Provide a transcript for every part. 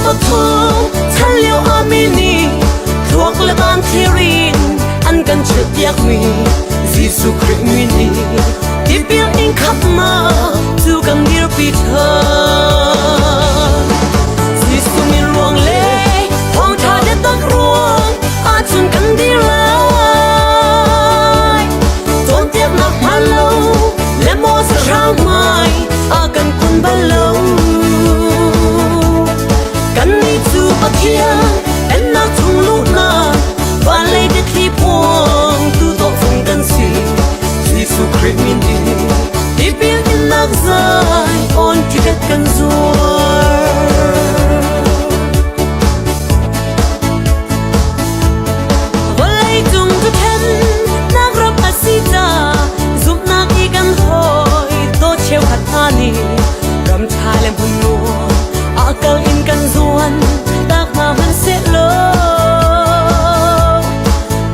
pathum chan lio ah mi nih thluak le van thirin an kan chilhpiakmi Jesuh Khrih min i tipil in khamnak cu kan dirpi ṭhan. Jesuh min ruang le thawngṭha biatak ruang ahcun kan dir lai. Cawnpiaknak hmaan lo le maw sahrang hmai a kan kun bal lo. Kannih cu Pathian pennak chung luhnak van lei biathli phuangtu tawhfung kan si. Jesuh Khrih min in tipil innak zai on ticket kan zuar. Vawlei cung cu then nak ram a si ca zumhnak i kan hawi to cheukhat hna nih ram ṭha le hmun nuam a kal in kan zuan tak hna hmanhsehlaw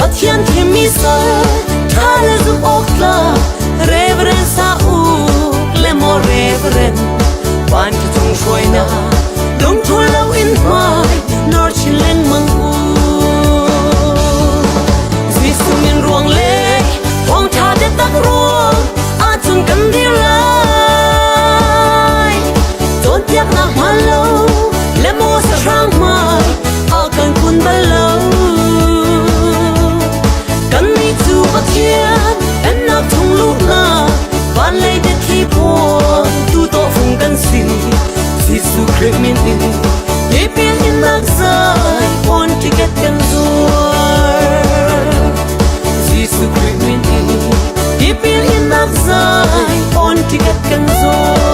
Pathian thimmi sal ṭha le zumh awk tlak Reverend Sa Uk le maw Reverend van cung hruainak lungthul lo in hmai nor chin lengmang u. Jesuh min ruang le thawngṭha biatak ruang ahcun kan dir lai. Cawnpiaknak hmaan lo le maw sahrang hmai a kan kun bal lo. Kannih cu Pathian pennak chung luhnak van lei biathli phuang tu tawhfung kan si. Jesuh Khrih min in tipil innak zai on ticket kan zuar. Jesuh Khrih min in tipil innak zai on ticket kan zuar.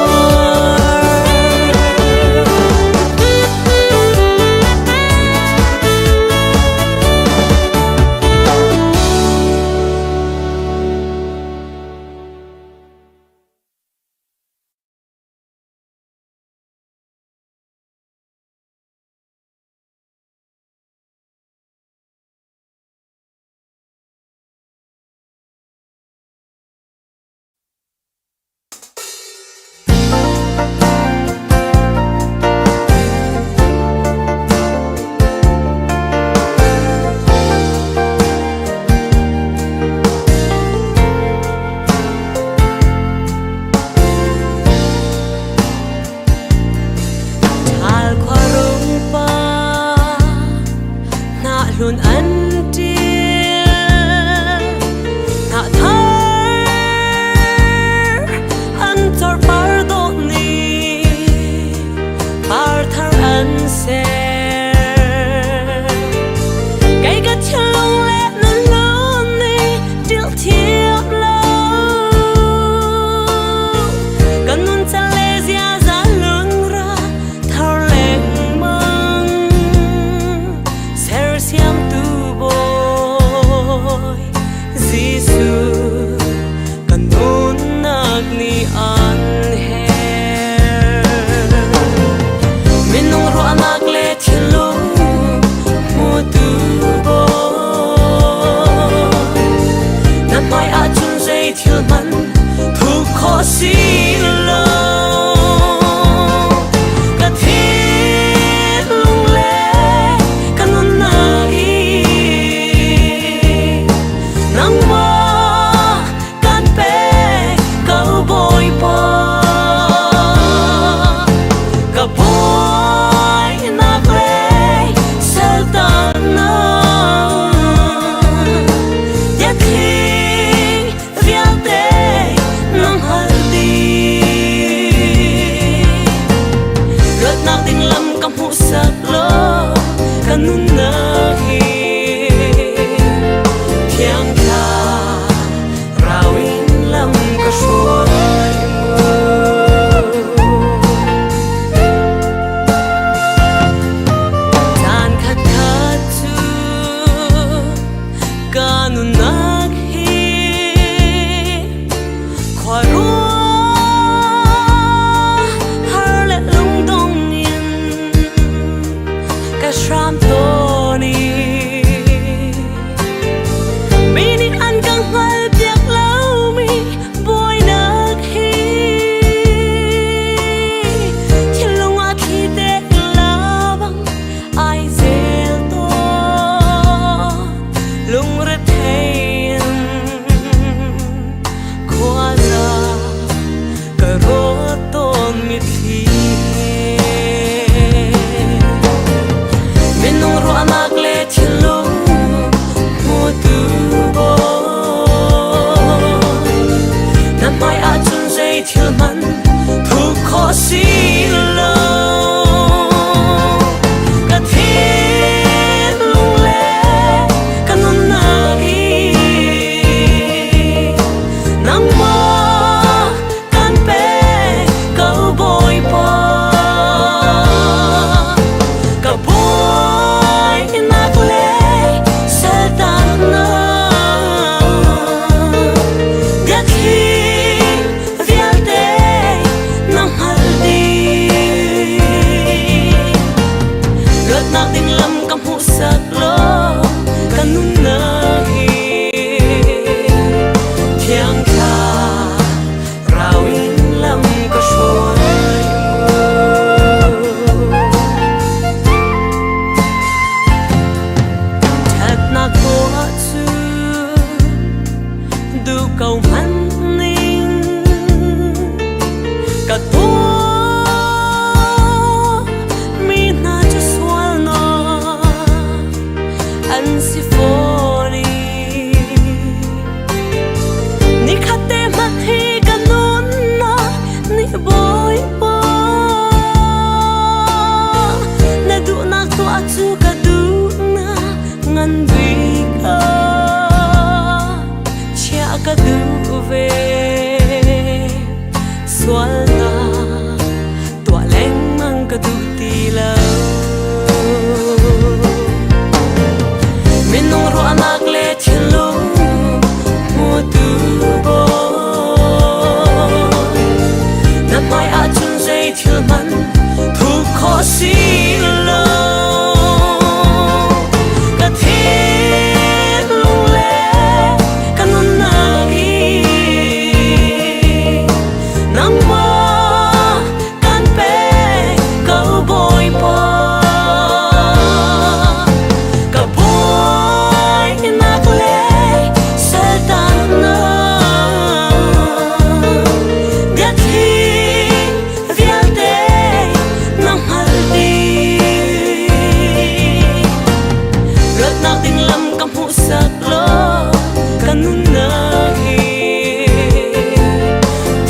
Ṭhal khua rung pa hnah hlun an ṭil hnah thar an corpar dawh ni par thar an ser kei ka thinlung le na lung nih ṭil thiam lo Kan nun can le ziaza lungra thar lengmang sersiamtu Bawi Jesuh kan nunnak nih an her. Minung ruahnak le thinlung hmutu Bawi na hmai ahcun zei thil hmanh thup khawh si lo. Ka thinlung le ka nunnak i nangmah kan pek ko Bawipa. Ka buainak le saltannak biathli vialte na hngalh dih. Luatnak ding lam ka hmuhsak law ka nunnak hi thiang thlarau in lam ka hruai mu. Caan khat khat cu ka nunnak hi khuaruah har le lungdong in ka hram tawn i mi nih an ka hngalhpiak lomi buainak hi thinlung ah thli te la bang. lo. Minung ruahnak le thinlung hmutu bawi. Na hmai ahcun zei thil hmanh thup khawh si lo. Ka thinlung le ka nunnak hi nangmah kan pek ko Bawipa. Ka bawinak le saltannak biathli vialte na hngalh dih. Luatnak ding lam ka hmuhsak law ka nunnak hi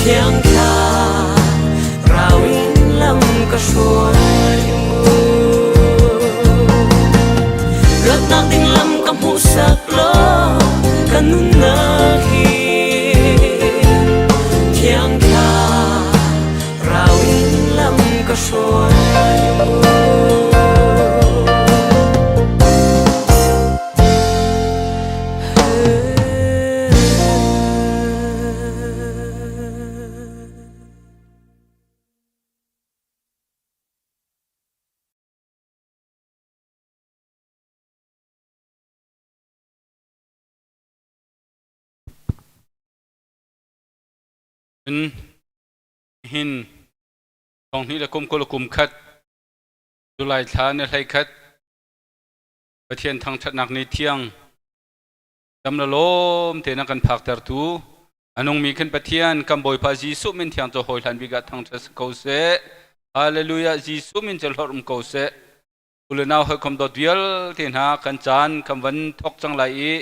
thiang thlarau in lam ka hruai mu. Luatnak ding lam ka hmuhsak law ka nunnak hi thiang thlarau in lam ka hruai mu. In hin thonghnih le kum 20 kum khat July thla ni hlei khat Pathian thangṭhatnak ni thiang dam le lawm tein a kan phaktertu a nungmi khin Pathian kan Bawipa Jesuh min thiang cu hawi hlan bik ah thangṭhat si ko seh. Hallelujah. Jesuh min cu hlorh um ko seh. U le nau hawikom dawt vialte hna kan caan kan van thawk cang lai i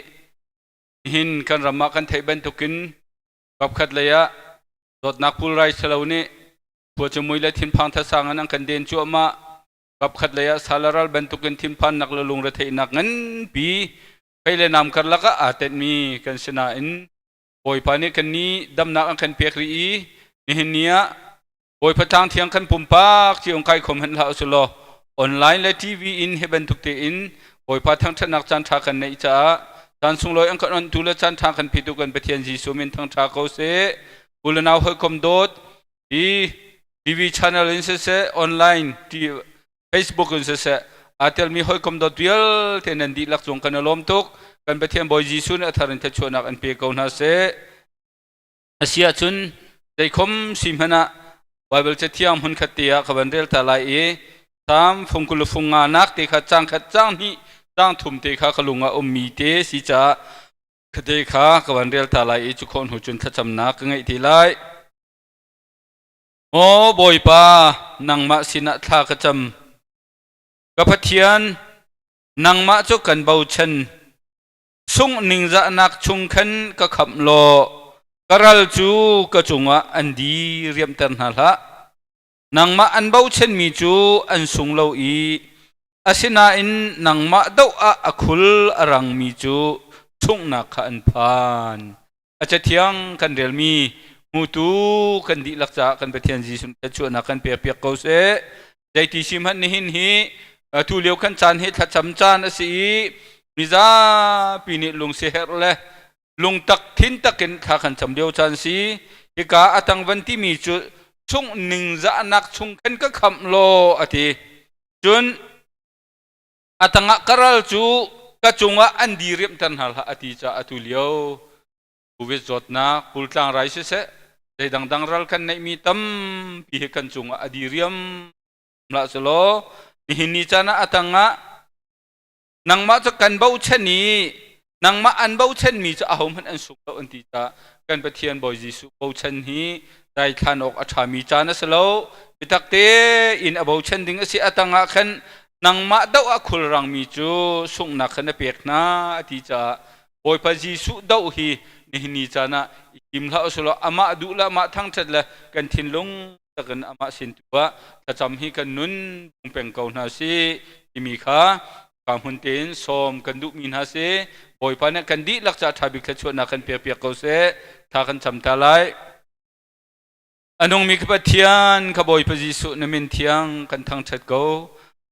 nihin kan ram ah kan theih bantukin kapkhat lei ah dawtnak pulrai salo nih khua cu mui le thinphang thasang in an kan den cuahmah. Kapkhat lei ah salaral bantukin thinphannak le lungretheihnak nganpi fei le nam karlak ah aa tenhmi kan si nain Bawipa nih kan nih damnak an kan pek rih i nihin ni ah Bawipa tlang thiang kan pumpak cio kai khom hen hlah usulaw online le TV in hi bantuk tein Bawipa thangṭhatnak caan ṭha kan neih caah caan sunglawi an kan ontu le caan ṭha kan phitu kan Pathian Jesuh min thangṭha ko seh. U le nau hawikom dawt hi TV channel in siseh online Facebook in siseh aa telmi hawikom dawt vialte nan dihlak cung kan i lawm tuk. Kan Pathian Bawi Jesuh nih a thar in thluachuahnak an pe ko hna seh. A si ahcun zeikhom si hmanh ah Baibal Cathiang hmunkhat te ah ka van rel ta lai i Salm fung 20 fung nga nak te kha cang khat cang hnih cang thum te kha ka lung ah ummi te si caah khate kha ka van rel ta lai i cu khawh hnu cun thlacamnak ka ngeih te lai. Maw Bawipa, nangmah sinah thla ka cam. Ka Pathian, nangmah cu kan bochan. Sungh ningzahnak chung khan ka khamh law ka ral cu ka cungah an di riamter hna hlah. Nangmah an bochanmi cu an sung lo i asinain nangmah doh ah a khul a rangmi cu sunghnak kha an phan. A cathiang kan relmi hmutu kan dihlak caah kan Pathian Jesuh thluachuahnak kan pekpiak ko seh. Zeiti si hmanh nihin hi atu lio kan caan hi thlacam caan a si i mizapi nih lungsiherh le lungtak thin takin thla kan cam lio caan si. Hika a tang van timi cu chung ningzahnak chung khan ka khamh law a ti. Cun a tangah ka ral cu ka cungah an diriamhter hna hlah a ti caah atu lio Covid zawtnak pultlang rai siseh zei dangdang ral kan neihmi tampi hi kan cungah a diriam lah selaw nihin ni caan ah a tangah nangmah cu kan bochan i nangmah an bochanmi cu ahohmanh an sung lo an ti caah kan Pathian Bawi Jesuh bochan hi daithlan awk a ṭhami caan a si lo. Biatak tein a bochan ding a si. A tangah khan nangmah doh a khulrangmi cu sunghnak khan a pek hna a ti caah Bawipa Jesuh doh hi nihin ni caan ah i tim hlah usulaw amah duh le amah thangṭhat le kan thinlung takin amah sin tu ah thlacam hi kan nun peng ko hna si timi kha ka hmun tein sawm kan duhmi hna si. Bawipa nih kan dihlak ca ṭha bik thluachuahnak kan pekpiak ko seh. Thla kan cam ta lai. A nungmi ka Pathian, ka Bawipa Jesuh na min thiang kan thangṭhat ko.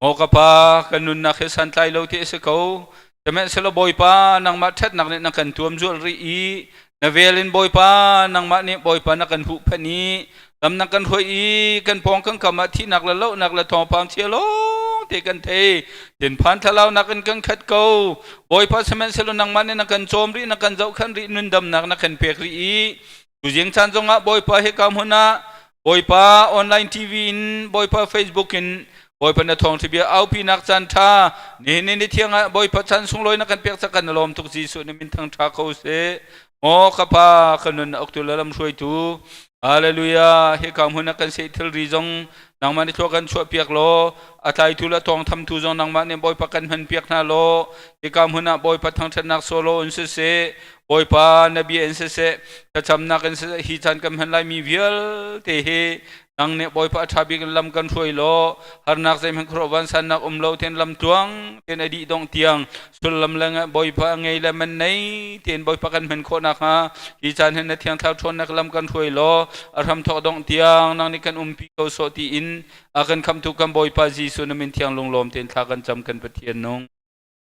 Maw ka pa, kan nunnak hi santlai lo ti a si ko. Sihmanhsehlaw Bawipa, nangmah ṭhatnak nih na kan tuamzual rih i na vel in Bawipa, nangmah nih Bawipa na kan huhphenh i lam na kan hruai i kan pawng kan kam ah thihnak le lohnak le thawngpang chia lawng te kan thei. Thinphan thlalaunak in kan khat ko. Bawipa, sihmanhsehlaw nangmah nih na kan cawm rih, na kan zohkhenh rih, nundamnak na kan pek rih i tuzing caan zongah Bawipa hika hmun ah Bawipa online TV in Bawipa Facebook in Bawipa na thawngṭha bia aupinak caan ṭha nihin ni thiang ah Bawipa chan sunglawi na kan pek cak kan lawm tuk Jesuh na min thang ṭha ko seh. Maw ka pa ka nun na uktu le lam hruaitu Hallelujah hika hmun ah kan seh thilri zong nangmah nih thlua kan chuah piak law a tlaitu le tawng thamtu zong nangmah nih Bawipa kan hman piak hna law hika hmun ah Bawipa thangṭhatnak solo in siseh Bawipa na bia in siseh thlacamnak in siseh hi caan kan hman laimi vialte hi nang nih Bawipa a ṭha bik in lam kan hruai law harnak zeihmanh khuaruah vansannak um lo tein lam tluang tein a dih dongh tiang sullam le Bawipa a ngei le man nei tein Bawipa kan hman khawh nakhnga hi caan hin na thiang thlarau ṭhawnnak lam kan hruai law a hramthawk dongh tiang nang nih kan umpi ko sawh tiin a kan khamhtu kan Bawipa Jesuh na min thiang lunglawm tein thla kan cam kan Pathian nung.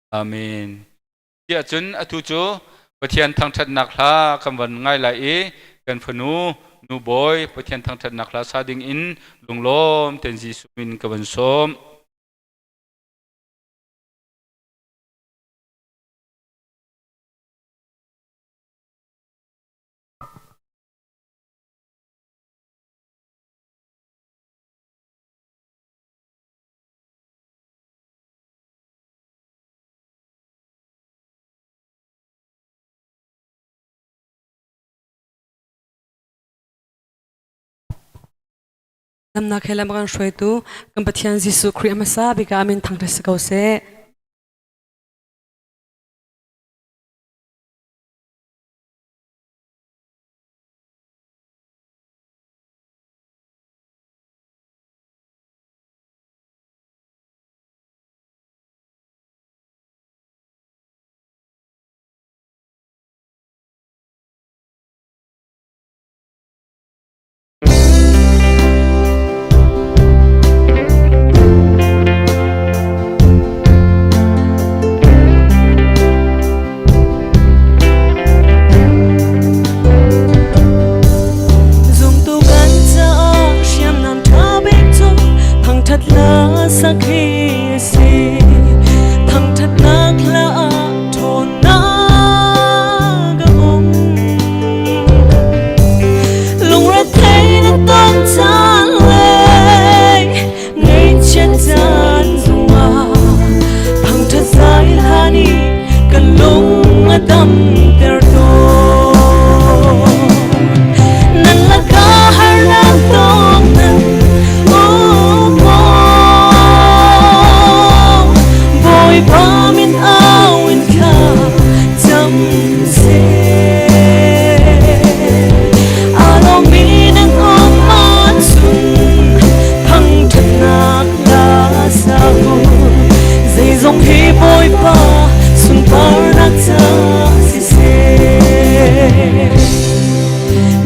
Amen. Tiah cun atu cu Pathian thangṭhatnak hla kan van ngai lai i kan fanu nu bawi Pathian thangṭhatnak hla sa ding in lunglawm ten Jesuh min ka van sawm. Damnak he lam kan hruaitu kan Pathian Jesuh Khrih a hmasa bik ah a min thangṭhat si ko seh. Zumtu kan caah hriamnam ṭha bik cu thangṭhat hla sak hi a si. Thangṭhatnak hla ah ṭhawnnak a um. Lungrethei na ton caan le ngaihchiat caan zongah thangṭhat zai hla nih kan lung a damter tawn. Nan lakah harnak tong nan um maw? Bawipa min au in thla cam seh. Aa lawmmi nan um ahcun thangṭhatnak hla sa u. Zeizong hi Bawipa sunparnak ca siseh.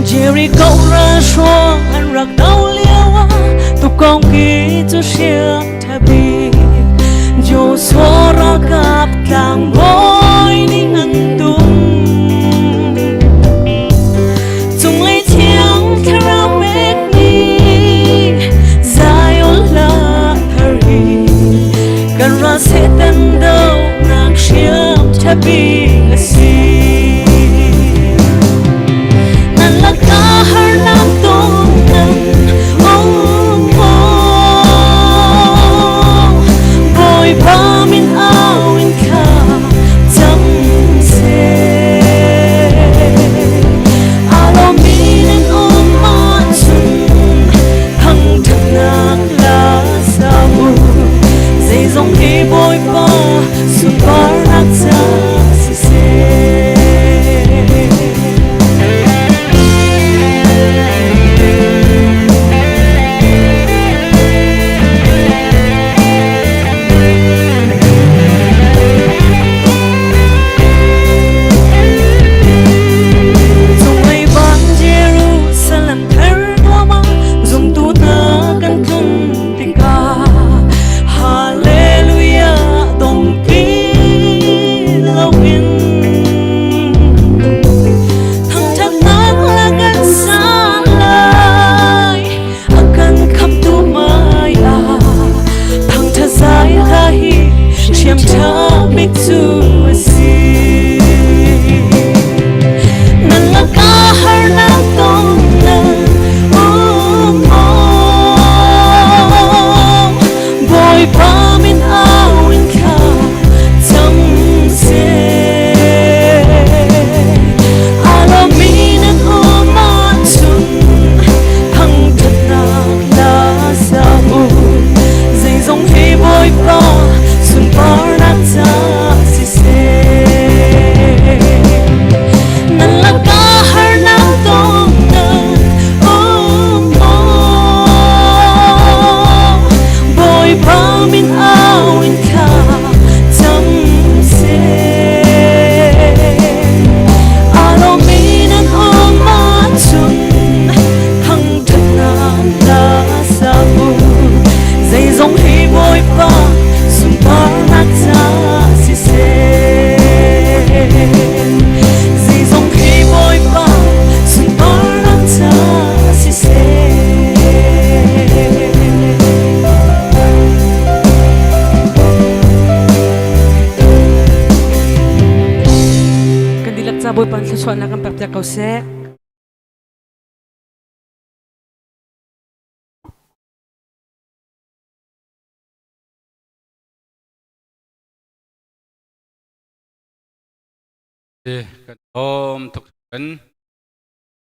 Jericho ralhruang an rak do lio ah tukawng ki cu hriam ṭha bik Joshua ralkap tlangbawi nih an tum. Cunglei thiang thlarau pekmi Zion hla thar hi kan ral Satan dohnak hriam ṭha bik a si. Nan lakah harnak tong nan um maw? Bawipa min au in thla cam seh. Aa lawmmi nan um ahcun thangṭhatnak hla sa u. Zeizong hi Bawipa sunparnak ca siseh. Cunglei van Jerusalem thar nuam ah zumtu hna kan tlung tikah. bik cu a si. Nan lakah harnak tong nan um maw? Bawipa min au in thla cam seh. Aa lawmmi nan um ahcun thangṭhatnak hla sa u. Zeizong hi Bawipa sunparnak ca siseh. Nan lakah harnak tong nan um maw? Bawipa min au in thla cam seh. Aa lawmmi nan um ahcun thangṭhatnak hla sa u. Zeizong hi Bawipa sunparnak ca siseh. Zeizong hi Bawipa sunparnak ca siseh. Kan dihlak ca Bawipa thluachuahnak kan pek piak ko seh. Kan lawm tuk kan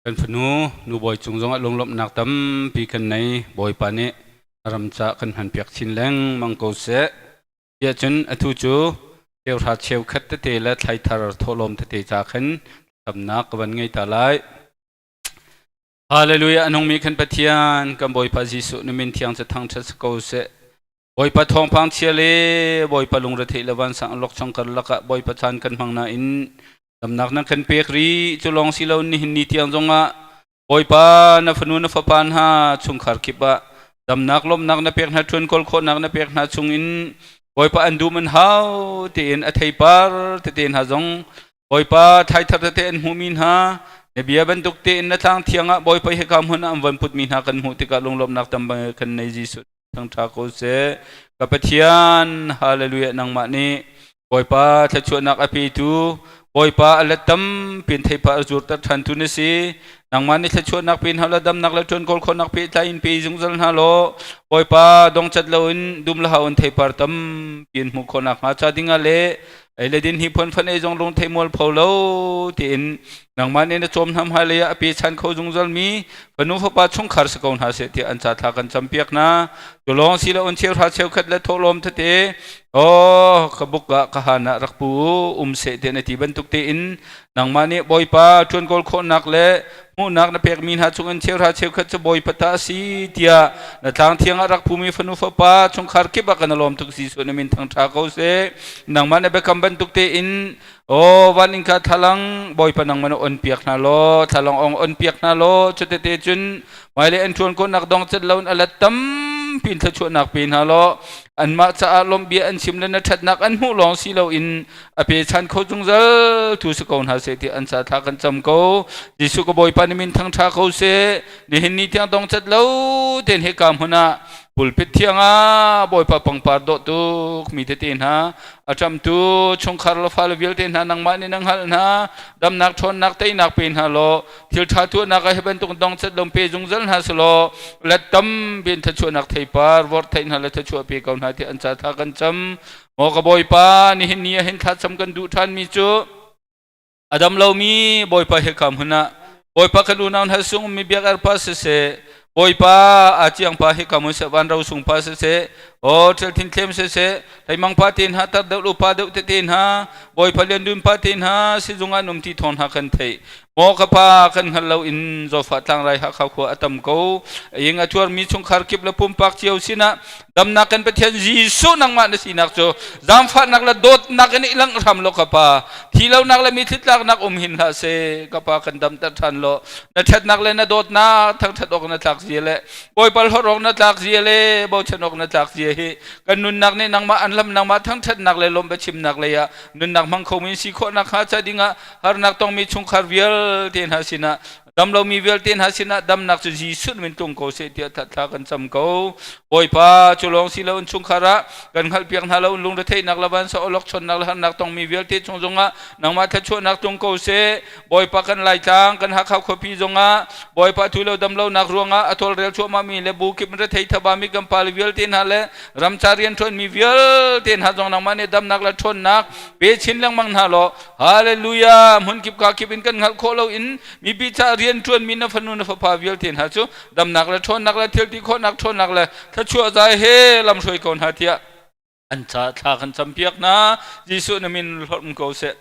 kan fanu nu bawi cung zongah lunglawmhnak tampi kan nei. Bawipa nih ram ca kan hman piak chin lengmang ko seh. Tiah cun atu cu cheuhra cheukhat tete le thlaithar thawhlawm tete ca khan tamnak ka van ngei ta lai. Hallelujah a nungmi kan Pathian kan Bawipa Jesuh na min thiang cu thangṭhat si ko seh. Bawipa thawngpang chia le Bawipa lungretheih le vansang lok chong karlak ah Bawipa caan kan hmang nain damnak na kan pek rih cu lawng si lo nihin ni tiang zongah Bawipa na fanu na fapa hna chungkhar kip ah damnak lawmhnak na pek hna ṭuan kawl khawhnak na pek hna chungin Bawipa an dum an hau tein a theipar tete hna zong Bawipa thaithar tete an hmuhmi hna na bia bantuk tein na tlang thiang ah Bawipa hika hmun ah an von putmi hna kan hmuh tikah lunglawmhnak tam kan nei Jesuh thangṭha ko seh. Ka Pathian hallelujah nangmah nih Bawipa thluachuahnak a petu Bawipa a let tampi in theipar a zurter ṭhantu na si. Nangmah nih thluachuahnak pe hna law damnak le ṭuan kawl khawhnak pehtlai in pe zungzal hna law Bawipa dongcat loin dum le hau in theipar tampi in hmuh khawhnak hnga ca dingah le ei le din hi phun fan ei zong lung thei mual pho lo tiin nangmah nih na cawm hna hmailei ah a pe chan kho zungzal mi fanu fapa chungkhar si ko hna seh tiah an ca thla kan campiak hna cu lawng si lo un cheuhra cheukhat le thawhlawm tete oh ka buk ah ka han ah rak pu um seh te na ti bantuk tein nangmah nih bawipa ṭuan kawl khawhnak le hmuhnak na pekmi hna chungin cheuhra cheukhat cu Bawipa ta a si tiah na tlang thiang ah rak phumi fanu fapa chungkhar kip ah kan lawm tuk Jesuh na min thangṭha ko seh. Nangmah na biakam bantuk tein aw van innka thlalang Bawipa nangmah na on piak hna law thlalang ong on piak hna law cutete cun hmailei an ṭuan khawhnak dong cat loin a let tampi in thluachuahnak pe hna law anmah caah lawmhbia an chim le na ṭhatnak an hmuh lawng si loin a pechan kho zungzal tu si ko hna seh ti an ca thla kan cam ko. Jesuh ka Bawipa na min thangṭha ko seh. Nihin ni tiang dong cat lo ten hika hmun ah pulpit thiang ah Bawipa pangpar dawh tuk mi tete hna a ṭamtu chungkhar le fale vialte hna nangmah nih na hngalh hna. Damnak ṭhawnnak teinak pe hna law thil ṭha tuahnak ah hi bantuk dong cat lo pe zungzal hna selaw let tam bin thluachuahnak theipar vorh theih hna le thluachuah pe ko hna ti an ca thla kan cam. Maw ka Bawipa, nihin ni ah hin thlacam kan duh ṭhanmi cu a dam lomi Bawipa hika hmun ah Bawipa kan unau hna sung ummi biak erpa siseh, Bawipa a ciang pa hika hmun seh, van ro sung pa siseh, aw ṭil thin thlem siseh, leimang pa te hna, tar deuh upa deuh tete hna, Bawipa lian dun pa te hna, sizung ah an um ti thawng hna kan theih. Maw ka pa, kan hngal lo in zawtfah tlangrai Hakha khua a tam ko. Ing a tuarmi chungkhar kip le pumpak cio sinah damnak kan Pathian Jesuh nangmah na sinak cu zaangfahnak le dawtnak in i langh hram law ka pa. Thi lonak le mi thlitlaknak um hin hlah seh. Ka pa kan damter ṭhan law na ṭhatnak le na dawtnak thangṭhat awk na tlak zia le Bawipa hlawt awk na tlak zia le bochan awk na tlak zia hi kan nunnak nih nangmah an lam nangmah thangṭhatnak le lawmh biachimnak lei ah nunnak hmang khomi si khawh nakhnga ca dingah harnak tongmi chungkhar vialte hna sinah. Damlomi vialte hna sinah damnak cu Jesuh min tlung ko seh tiah thla kan cam ko. Bawipa, cu lawng si loin chungkhar ah kan hngalhpiak hna lo lungretheihnak le vansa awlokchonnak le harnak tongmi vialte chung zongah nangmah thluachuahnak tlung ko seh. Bawipa kan Laitlang, kan Hakha khuapi zongah Bawipa thu lo damlonak ruangah a tawlrel cuahmahmi le bu kip rethei thabami kan pale vialte hna le ramca rianṭuanmi vialte hna zong nangmah nih damnak le ṭhawnnak pe chin lengmang hna law Hallelujah! Hmunkip ka kip in kan hngalh khawh lo in mipi ca rian ṭuanmi na fanu na fapa vialte hna cu damnak le ṭhawnnak le thilti khawhnak ṭhawnnak le thluachuah zai he lamhruai ko hna tiah an ca thla kan campiak hna. Jesuh na min hlorh ko seh.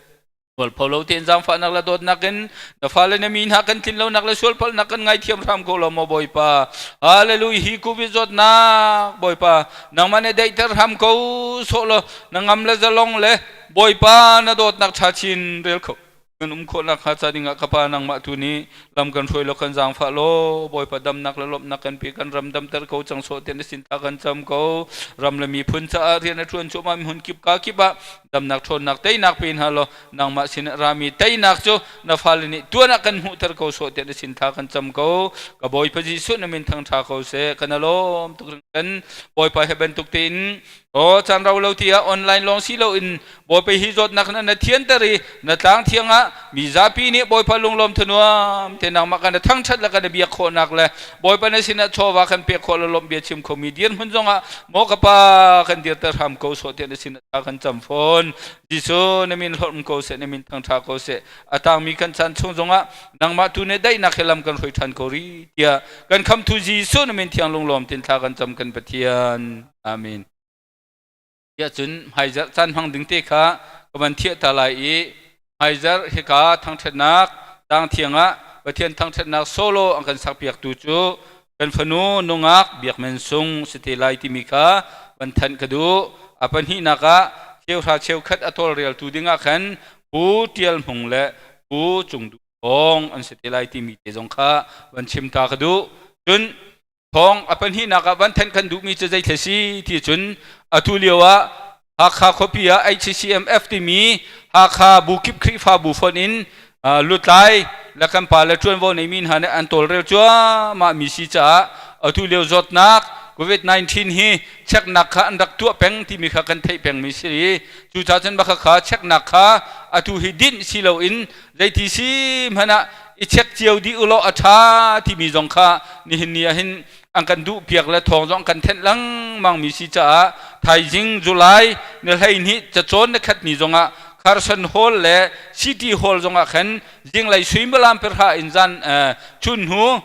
Mualpho lo tein zaangfahnak le dawtnak in na fale na mi hna kan tlin lonak le sualpalhnak kan ngaithiam hram ko lo maw Bawipa. Hallelujah hi covid zawtnak Bawipa nangmah nih daihter hram ko sawh law na ngam le zalong le Bawipa na dawtnak ṭha chin rel kho kan um khawh nakhnga ca dingah ka Pa nangmah tu nih lam kan hruai law kan zaangfah law Bawipa damnak le lawmhnak kan pe kan ram damter ko cang sawh tiah na sin ta kan cam ko ram le miphun caah rian a ṭuan cuahmah mi hmun kip ka kip ah damnak ṭhawnnak teinak pe hna law nangmah sin rami teinak cu na fale nih tuan ah kan hmuhter ko sawh tiah na sin tha kan cam ko ka Bawipa Jesuh na min thangṭha ko seh kan alawm tuk kan Bawipa he bantuk tein Aw caan rau lo tiah online lawng si loin Bawipa hi zawtnak na na thianter i na tlang thiang ah mi zapi nih Bawipa lunglawm thanuam te nangmah kan thangṭhat le kan biak khawhnak le Bawipa na sinah chawva kan pek khawh le lawmh bia chim khomi dirhmun zongah maw ka pa kan dirter hram ko sawh tiah na sinah kan cam fawn. Jesuh na min hlorh ko seh na min thangṭha ko seh a tangmi kan chan chung zongah nangmah tu nih daihnak he lam kan hruai ṭhan ko rih tiah kan khamtu Jesuh na min thiang lunglawm tin thla kan cam kan Pathian. Amen. Tiah cun hmaizarh caan hmang ding te kha ka van thiah ta lai i hmaizarh hika thangṭhatnak tang thiang ah Pathian thangṭhatnak solo an kan sakpiaktu cu kan fanu nungak Biakmen Sung si te lai timi kha van thanh ka duh. A pahnihnak ah cheuhra cheukhat a tawlreltu ding ah khan Pu Ṭial Hmung le Pu Cung Duh Thawng an si te lai timi te zong kha van chim ta ka duh. Cun Thawng a pahnihnak ah van thenh kan duhmi cu zei si ti cun atu lio ah Hakha khuapi ah HCMF timi Hakha Bukip Khrihfabu fonh in lutlai le kan pa le ṭuanvo neimi hna nih an tawlrel cuahmah mi si caah atu lio zawtnak COVID-19 hi cheknak kha an rak tuah peng timi kha kan theih pengmi si i cucaah cun baka kha cheknak kha atu hi dinh si loin zeiti si hmanh ah i check cio dih ulaw a ṭha timi zong kha nihin ni ah hin an kan duh piak le thawng zong kan thenh lengmang mi si caah thaizing July ni 12 cacawn ni khat ni zongah Carson Hall le City Hall zongah khan zinglei suimilam pahra in zan chun hnu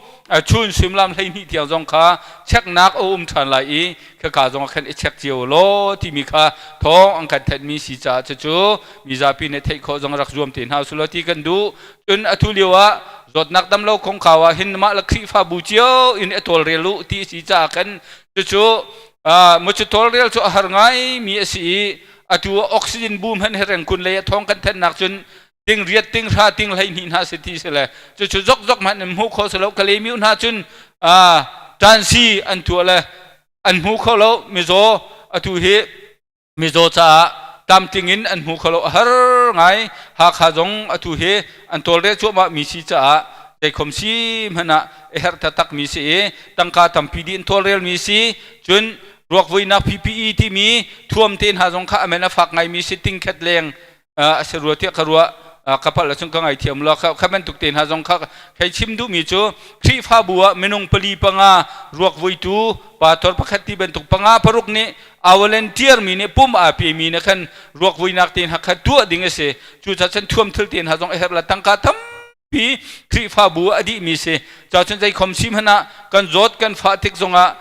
chun suimilam 12 tiang zong kha checknak a um ṭhan lai i khaka zongah khan i check cio law timi kha thawng an kan thenhmi si caah cucu mizapi nih theih khawh zong rak zuam te hna usulaw ti kan duh. Cun atu lio ah zawtnak damlo kongkau ah hin mah le Khrihfabu cio in a tawlrel u ti si caah khan cucu mucu tawlrel cu a har ngai mi a si i atu oxygen bu hmanh he rengkun lei a thawng kan thennak cun ting riat ting hra ting 12 hna si ti si le cucu zok zok hmanh in hmuh khawh si lo Kalemiu hna cun tansi an tuah le an hmu kho lo mizaw atu hi mizaw caah tlamtling in an hmu kho lo a har ngai. Hakha zong atu hi an tawlrel cuahmah mi si caah zeikhom si hmanh ah a herh taktak mi si i tangka tampi dih in tawlrel mi si. Cun ruakvuinak PPE timi thuam te hna zong kha amen a fak ngai mi si tingkhat leng a si rua tiah ka ruah. Ka palh ahcun ka ngaithiam law kha bantuk te hna zong kha hei chim duhmi cu Khrihfabu ah minung pali panga ruak vuitu pastor pakhat ti bantuk panga paruk nih a volunteer mi nih pum aa pemi nih khan ruak vuinak te hna kha tuah ding a si. Cucaah cun thuam thil te hna zong a herh la tangka tampi Khrihfabu ah a dihmi si. Cacun zeikhom si hmanh ah kan zawt kan fah tik zongah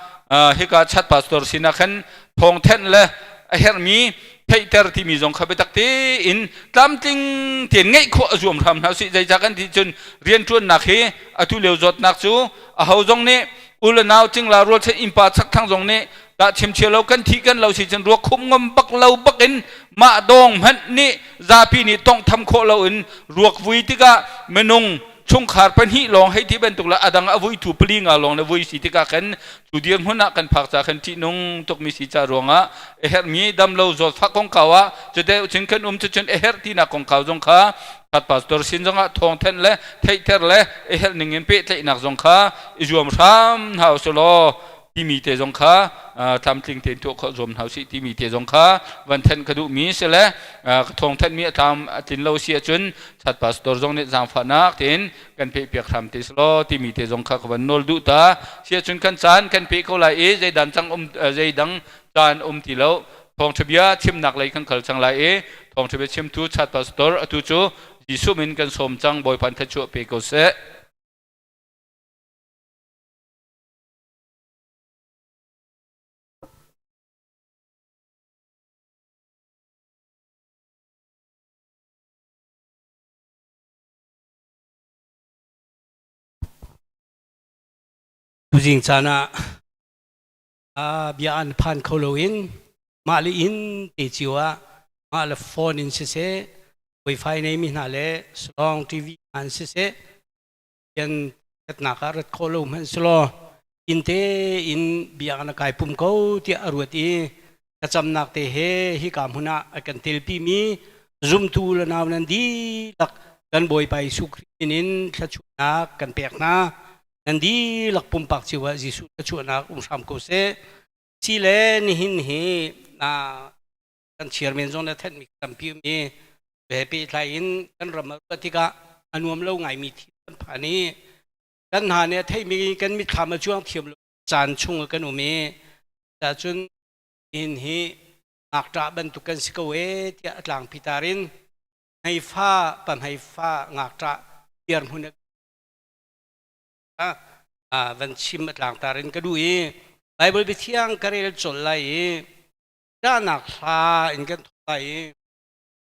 hika chat pastor sinah khan thawngthenh le a herhmi theihter timi zong kha biatak tein tlamtling tein ngeih khawh a zuam hram hna usih. Zeicah kan ti cun rianṭuannak hi atu lio zawtnak cu aho zong nih u le nau cingla rualchan innpa chakthlang zong nih dah chimchia lo kan thi kan lo si cun ruak khum ngam bak lo bak in mah dawng hmanh nih zapi nih tonghtham khawh lo in ruak vui tikah minung. chungkhar pahnih lawng hei ti bantuk le adang a vuitu pali nga lawng le vui si tikah khan cu dirhmun ah kan phak ca khan ṭihnung tukmi si ca ruangah a herhmi damlo zawtfah kongkau ah cudeuh cun kan um cucun a herh tinak kongkau zong kha Khat pastor sin zongah thawngthen le theihter le a herh ning in pehtlaihnak zong kha i zuam hram hna usih law timi te zong kha tlamtling tein tuah khawh zuam hna usih timi te zong kha van thenh ka duhmi si le ka thawngthenhmi a tlam a tlin lo si ahcun chat pastor zong nih zaangfahnak tein kan pehpiak hram te selaw timi te zong kha ka van nawl duh ta si ahcun kan caan kan pe ko lai i zeidan cang um zeidang caan um ti lo thawngṭha bia chimnak lei kan kal cang lai i thawngṭha bia chimtu chat pastor atu cu Jesuh min kan sawm cang Bawipa thluachuah pe ko seh. Tuzing caan ah bia an phan kho loin mah le inn te cio ah mah le phone in siseh wifi neimi hna le salong TV an siseh Pathian ṭhatnak ah rat khawh lo hmanh selaw inn tein biak na kai pum ko tiah a ruat i thlacamnak te he hika hmun ah a kan telpimi zumtu le nau nan dihlak kan Bawipa Jesuh Khrih min in thluachuahnak kan pek hna. Nan dihlak pumpak cio ah Jesuh thluachuahnak um hram ko seh. Si le nihin hi kan chairman zong le thenhmi tampi um i he pehtlai in kan ram a ruah tikah a nuam lo ngaimi thil kan phan i kan hna nih a theimi kan mitthlam a cuang thiam lo caan chung ah kan um i cun inn hi ngakṭah bantuk kan si ko e tiah a tlangpi tar in hmeifa pahmeifa ngakṭah dirhmun a van chim a tlangtar in ka duh i Bible biathiang ka rel colh lai i Ṭahnak hla in kan thawk lai i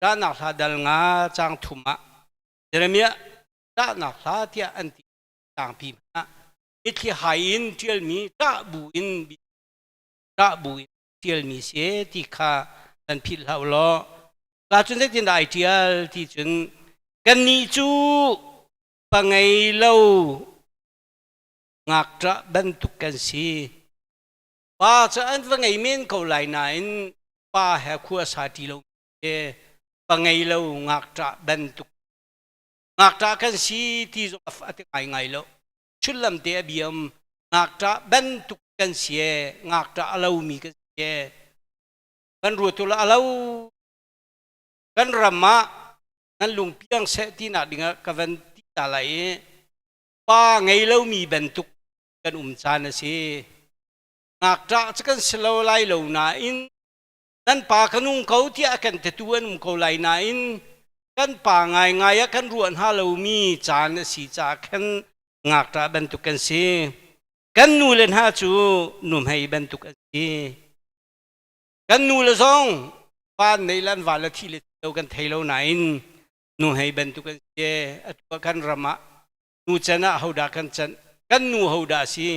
ṭahnak hla dal nga caang thum ah Jeremiah ṭahnak hla tiah an ti tlangpi hmanh ah mitthli hai in ṭialmi ṭah bu in ṭah bu in ṭialmi si ti kha kan philh hlah u law ka cun zeitindah ai ṭial ti cun kannih cu pa ngei lo ngakṭah bantuk kan si. Pa cu an va ngei men ko lai nain pa he khua sa ṭi lo e pa ngei lo ngakṭah bantuk ngakṭah kan si ti zong a ti ngai ngai lo chullam te a biam ngakṭah bantuk kan si e ngakṭah a lomi kan si e kan ruat tu la a lo kan ram ah nan lungpiang seh tinak dingah ka van ti ta lai i pa ngei lomi bantuk kan um caan a si. Ngakṭah cu kan si lo lai lo nain nan pa ka nung ko tiah a kan titu an um ko lai nain kan pa ngaingai ah kan ruah hna lomi caan a si caah khan ngakṭah bantuk kan si. Kan nu le hna cu nuhmei bantuk an si. Kan nu le zong pa nei le an va le thi le lo kan thei lo nain nuhmei bantuk an si. Atu ah kan ram ah nu can ah hodah kan canh kan nu hodah a si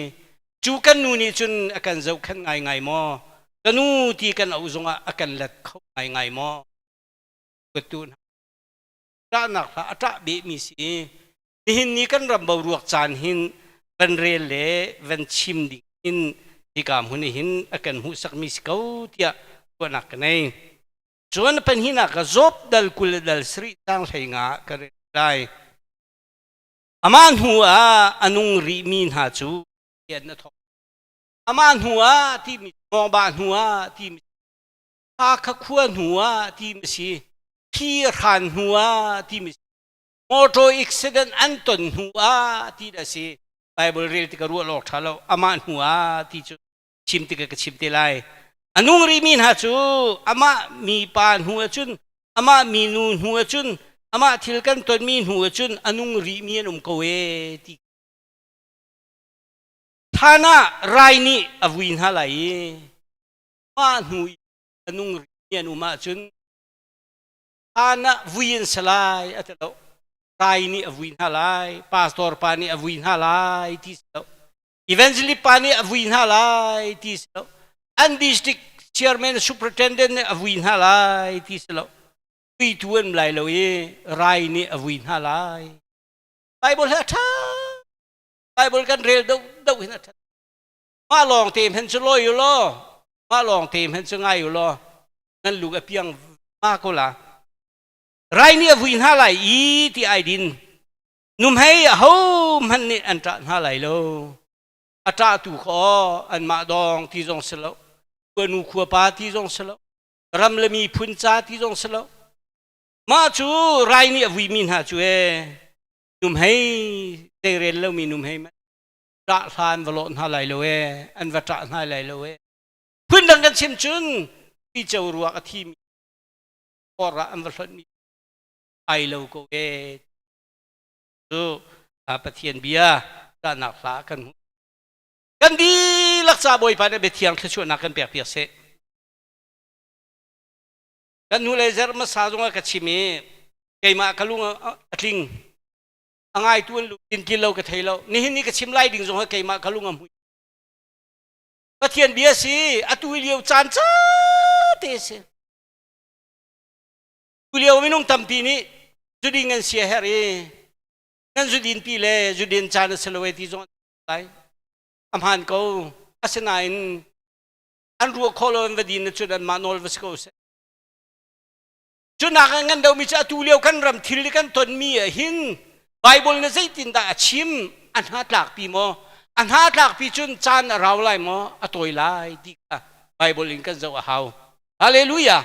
cu kan nu nih cun a kan zohkhenh ngaingai maw ka nu ti kan auh zongah a kan let kho ngaingai maw tu hna ṭahnak hla a ṭah behmi si nihin ni kan ram boruak caan hin van rel le van chim ding in hika hmun hin a kan hmuhsakmi si ko tiah ruahnak ka nei cun panhinak ka Job dal 20 le dal sarih tang hlei nga ka rel lai Amah hnu ah a nung rihmi hna cu rian a thawk. Amah hnu ah timi mawngba hnu ah timi Hakha khua hnu ah timi si thi hran hnu ah timi motor accident an ton hnu ah ti da si Bible rel tik ruah lawk tha lo amah hnu ah ti cu chim tik ka chim te lai a nung rihmi hna cu amah mi pa hnu ah cun amah mi nu hnu ah cun amah thil kan tonmi hnu ah cun a nung rihmi an um ko e ti than ah rai nih a vui hna lai i mah hnu i a nung rihmi an um ahcun than ah vui an si lai a ti lo rai nih a vui hna lai pastor pa nih a vui hna lai ti si lo Evangelist pa nih a vui hna lai ti si lo. An district chairman superintendent nih a vui hna lai ti si lo. Vuitu an lai lo i rai nih a vui hna lai. Bible he a ṭha. Bible kan rel do do hin a ṭha. Mah lawng te hmenh cu lawi u law, mah lawng te hmenh cu ngai u law, nan lung a piang ma ko la. Rai nih a vui hna lai i ti ai din. Numhei aho hmanh nih an ṭah hna lai lo. A ṭahtu kha aw anmah dawng ti zong si lo. Khuanu khuapa ti zong si lo. Ram le miphun ca ti zong si lo. Mah cu rai nih a vuimi hna cu ee numhei zeirel lomi numhei ṭah hla an va lawh hna lai lo ee an va ṭah hna lai lo ee phundang kan chim cun uico ruak a thimi khor ah an va hlonhmi ai lo ko ee cu Pathian bia ṭahnak hla kan hmuh kan dihlak ca Bawipa nih biathiang thluachuahnak kan pek piak seh kan hnulei zarh hmasa zongah ka chim i keimah ka lung a tling a ngaitu an lungthin tlin lo ka thei lo nihin ni ka chim lai ding zong ah keimah ka lung a hmui Pathian bia si atu lio caan ca te si tu lio minung tampi nih zuding an sia her i nan zudin pi le zudin caan a si lo e ti zong lai a hmaan ko asinain an ruah khawh lo an va din na cun anmah nawl va si ko seh Cunak ah ngan domi cu atu lio kan ram thil kan tonmi ah hin Bible na zeitindah a chim a hna tlakpi maw a hna tlakpi cun caan a rau lai maw a tawi lai ti kha Bible in kan zoh a hau Hallelujah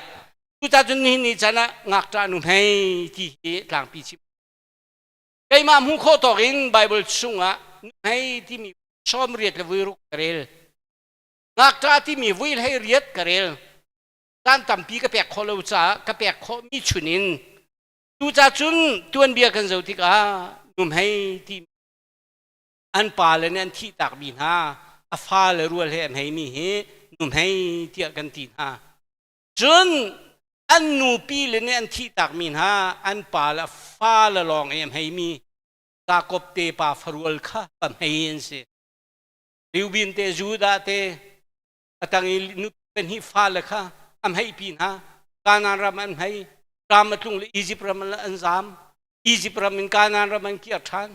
cuta cun nihin ni caan ah ngakṭah nu hmei ti hi tlangpi chim keimah hmuh khawh tawk in Bible chungah nu hmei timi sawm riat le vui ruk ka rel ngakṭah timi vui hlei riat ka rel caan tampi ka pek khawh lo caah ka pek khawhmi chunin tuca cun tuanbia kan zoh tikah numhei ti an pale nih an thih takmi hna a fale rual he a hmeimi hi numhei tiah kan ti hna cun an nupi le nih an thih takmi hna an pa le fale lawng i a hmeimi Jakob te pa farual kha pa hmei an si Reuben te Judah te a tang i nupi pahnih fale kha a hmeihpi hna Kanaan ram an hmei ram a tlung le Izipt ram an zam Izipt ram in Kanaan ram an kir ṭhan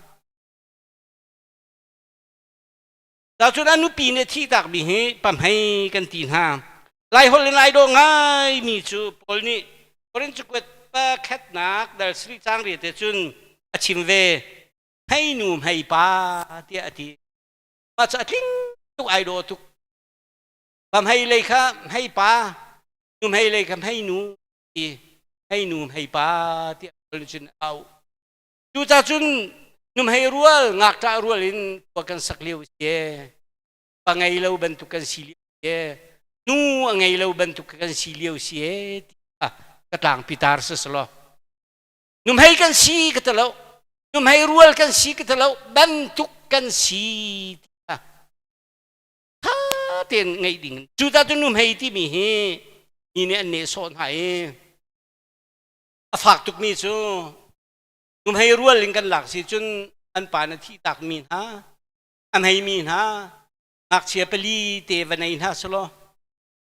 Cun a nupi nih thih takmi hi pahmei kan ti hna Laiholh in ai dawh ngaimi cu Paul nih Korin cakuat pakhatnak dal sarih caang riat te cun a chim ve hmeinu hmeipa tiah a ti Mah cu a tling tuk ai dawh tuk. Pa hmei lei kha hmei pa, nu hmei lei kha hmei nu ti hmei nu hmei pa tiah cun au. Cuca cun nu hmei rual ngakṭah rual in khua kan sak lio si pa ngei lo bantuk kan si lio si nu a ngei lo bantuk kan si lio si ti ka tlangpi tar si selaw Nuhmei kan si ka ti lo. Nuhmei rual kan si ka ti lo. Bantuk kan si ti kha tha tein ngeih ding. Cuta cu nuhmei timi hi mi nih an nehsawh hna i a fak tukmi cu nuhmei rual in kan lak si cun an pa na thih takmi hna a hmeimi hna ngakchia pali te va nei hna selaw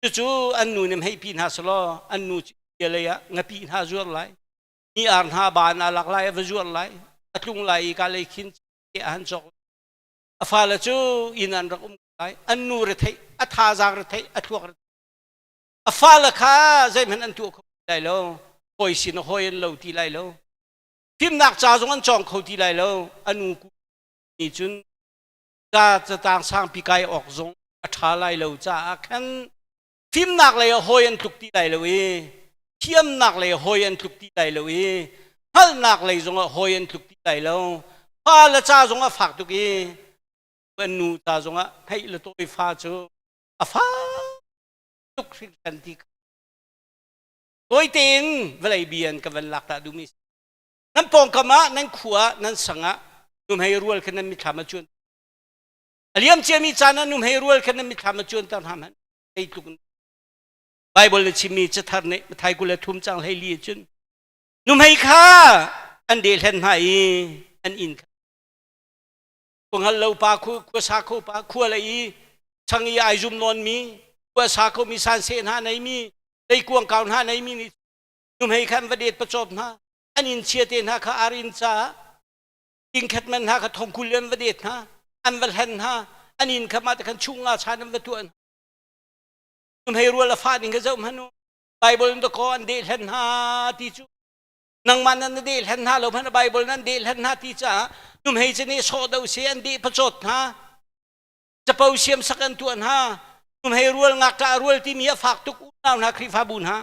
cucu an nu nih hmeipi hna selaw an nu lei ah ngapi hna zuar lai mi ar hna ban a lak lai a va zuar lai a tlung lai i ka lei khin a han cawk a fale cu inn an rak um lai an nu retheih a thazaang retheih a thluak retheih a fale kha zeihmanh an tuah kho lai lo hawi sin hawi an lo ti lai lo fimnak ca zong an cawng kho ti lai lo a nu ni cun ca catang sangpi kai awk zong a ṭha lai lo caah khan fimnak lei ah hawi an tluk ti lai lo i thiamnak lei hawi an tluk ti lai lo i hngalhnak lei zongah hawi an tluk ti lai lo fa le ca zongah fak tuk i an nu ca zongah theih le tawi fa cu a fak tuk hringhran ti tawi tein vawlei bia in ka van lak ta duhmi nan pawngkam ah nan khua ah nan sang ah nuhmei rual kha nan mithlam a cuan a liam ciami caan ah nuhmei rual kha nan mithlam a cuanter hna hmanh zeitluk Bible na chimmi cathar nih Mathai 23 cang hlei li cun nuhmei kha an dehhlen hna i an inn kha hngal lo pa khua sa kho pa khua le i chang i ai zum nawn mi khua sa kho mi san se hna nei mi leikuang kau hna nei mi nih nuhmei kha an va det pacawp hna an inn chia te hna kha ar inn caah. Tingkhat man hna kha thongkul an va det hna, an va hlan hna, an inn kha mah te khan chung nga chan an va tuah hna. Hei rual a fa ding kha zoh hmanh u. Bible in dakaw an deh hlan hna ti cu. Nangmah nan na deh hlan hna lo hmanh Bible nan deh hlan hna ti caah numhei cu nih sawh do si an deh pacawt hna. Capo siam sak an tuah hna. Numhei rual ngakṭah rual timi a fak tuk unau hna Khrihfabu hna.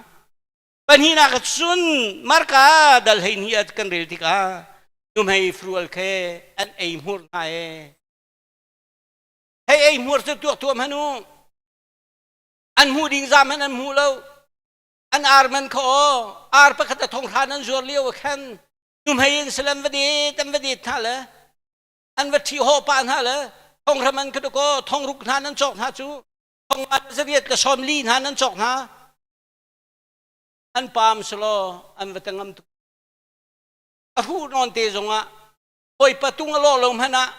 Pahnihnak cun Marka dal hei ni ah kan rel tikah nuhmei frual khe an ei hmur hna e. Hei ei hmur cu tuak tuah hmanh u. An hmuh ding zam hmanh an hmu lo. An ar man kha aw ar pakhat a thong hran an zuar lio ah khan nuhmei in salam va det an va det hna le an va ṭhi hawh pah hna le thonghram an kha kaw thongruk hna nan cawk hna cu thong zariat le sawm li hna nan cawk hna an paam selaw an va tangam tuk a hruh nawn te zongah hawi patung a lawh lo hmanh ah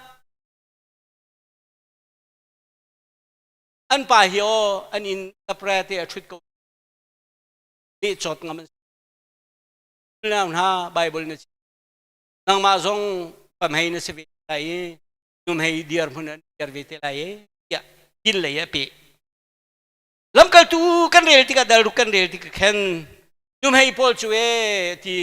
an pa hi aw an inn tapre te a ṭhut ko leh cawt ngam an si hna Bible na nangmah zong pamhei na si ve lai i numhei dir hmun an dir ve te lai i tiah din lei a peh Lamkaltu kan rel tikah dalruk kan rel tikah khan nuhmei pawl cu ee ti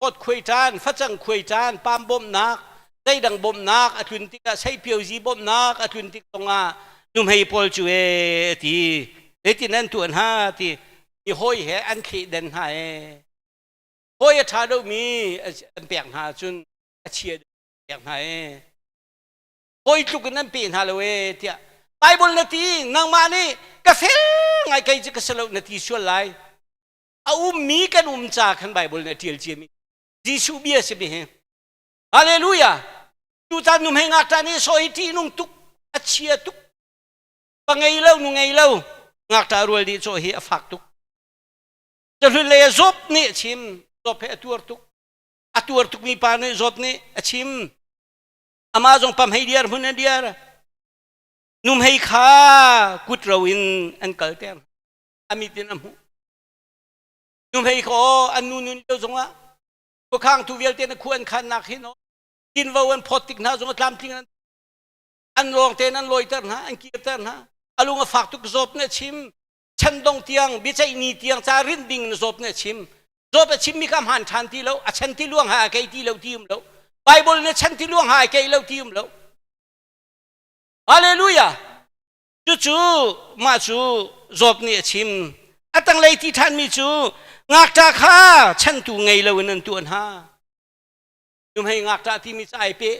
pot khuai ṭan, facang khuai ṭan, pam bawmhnak, zeidang bawmhnak a tlun tikah seipiozi bawmhnak a tlun tik zongah nuhmei pawl cu ee ti zeitin an tuah hna ti mi hawi he an thleh den hna ee hawi a ṭha deuhmi an pek hna ahcun a chia pek hna ee hawi tluk in an pe hna lo ee tiah Bible na ti nangmah nih ka fel ngai kei cu ka si lo na ti sual lai a ummi kan um ca khan Bible nih a ṭial ciami Jesuh bia si mi hi Hallelujah tutan nu hmei ngakṭah nih sawi ṭih nung tuk a chia tuk pa ngei lo nu ngei lo ngakṭah rual dih cawh hi a fak tuk cahlun lei a Job nih a chim Job he a tuar tuk a tuar tukmi pa nih Job nih a chim amah zong pamhei diar hmun an diar numhei kha kut ro in an kalter amit in a hmuh numhei kha aw an nu nun lio zongah khuakhang tu vialte na khu an khannak hin tinvo an phawt tik hna zongah tlamtling an an lawng tein an lawiter hna an kirter hna alung a fak tuk zawt na chim chandong tiang biaceih ni tiang ca rinh ding na zawt na chim zawt a chimmi kha hmaan ṭhan ti lo a chan ti luang ha a kei ti lo ti um lo Bible na chan ti luang ha a kei lo ti um lo Hallelujah cucu mah cu Job nih a chim a tanglei ti ṭhanmi cu ngakṭa kha chantu ngei lo in an tuah hna nuhmei ngakṭah timi cu ai pe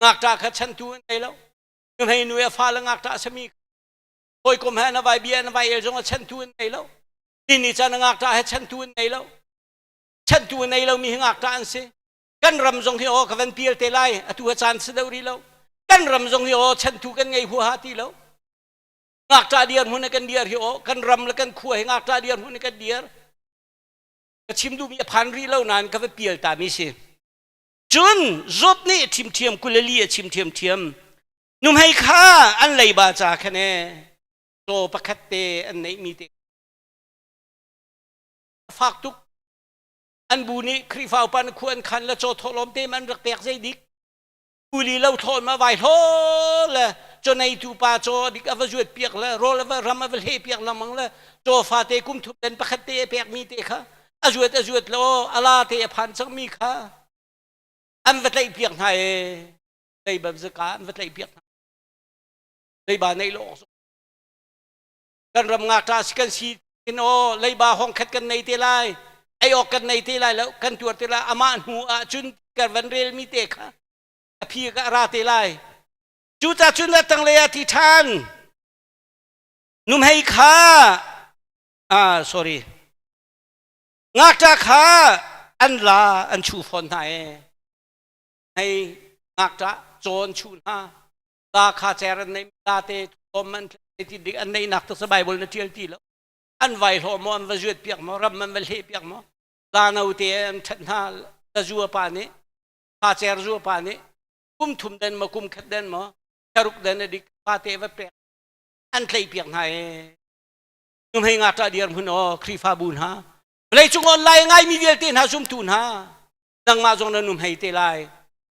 ngakṭah kha chantu an ngei lo nuhmei nu a fa le ngakṭah sami hawikom he na vai bia na vai el zong a chantu an ngei lo ni ni caan ngakṭah he chantu an ngei lo chantu an nei lomi hi ngakṭah an si kan ram zong hi aw ka van pial te lai atu a caan si deuh rih lo kan ram zong hi aw chantu kan ngei huaha ti lo ngakṭah diar hmun kan diar hi aw kan ram le kan khua hi ngakṭah diar hmun kan diar ka chim duhmi a phan rih lo nain ka va pial ta mi si cun Job nih ṭhimṭhiam kulali a chim ṭhiamṭhiam Nuhmei kha an leiba ca khan ee caw pakhat te an neihmi te a fak tuk an bu nih Khrihfa upa na khu an khan le caw thawhlawm te man rak pek zei dik kuli lo thlawn ma vai hlaw le caw neitu pa caw dik a va zuat piak le rawl a va ram a va hle piak lengmang le caw fate kum thum den pakhat te a pek mi te kha a zuat a zuat lo ala te a phan cang mi kha an va tlaih piak hna ee leiba zaka an va tlaih piak hna leiba neih lo awk kan ram ngakṭa si kan si in aw leiba hong khat kan nei te lai ei awk kan nei te lai lo kan tuar te lai amah hnu ah cun kan van rel mi te kha a phi ka ra te lai cuca cun a tanglei ah ti ṭhan numhei kha ah sorry ngakṭa kha an la an chu fawn hna e hei ngakṭah cawn chu hna ta kha cer an nei ta te thom an ti dik an neih nak tak sa bible na ṭial ti lo an vai hlawh maw an va zuat piak maw ram an va hleh piak maw la no te an ṭhat hna la zua pa nih fa cer zua pa nih kum thum den maw kum khat den maw tharuk den a dik fa te va pek an tleih piak hna e numhei ngakṭah diar hmun aw Khrihfabu hna vawleicung online ngai mi vialte hna zumtu hna nangmah zong na numhei te lai.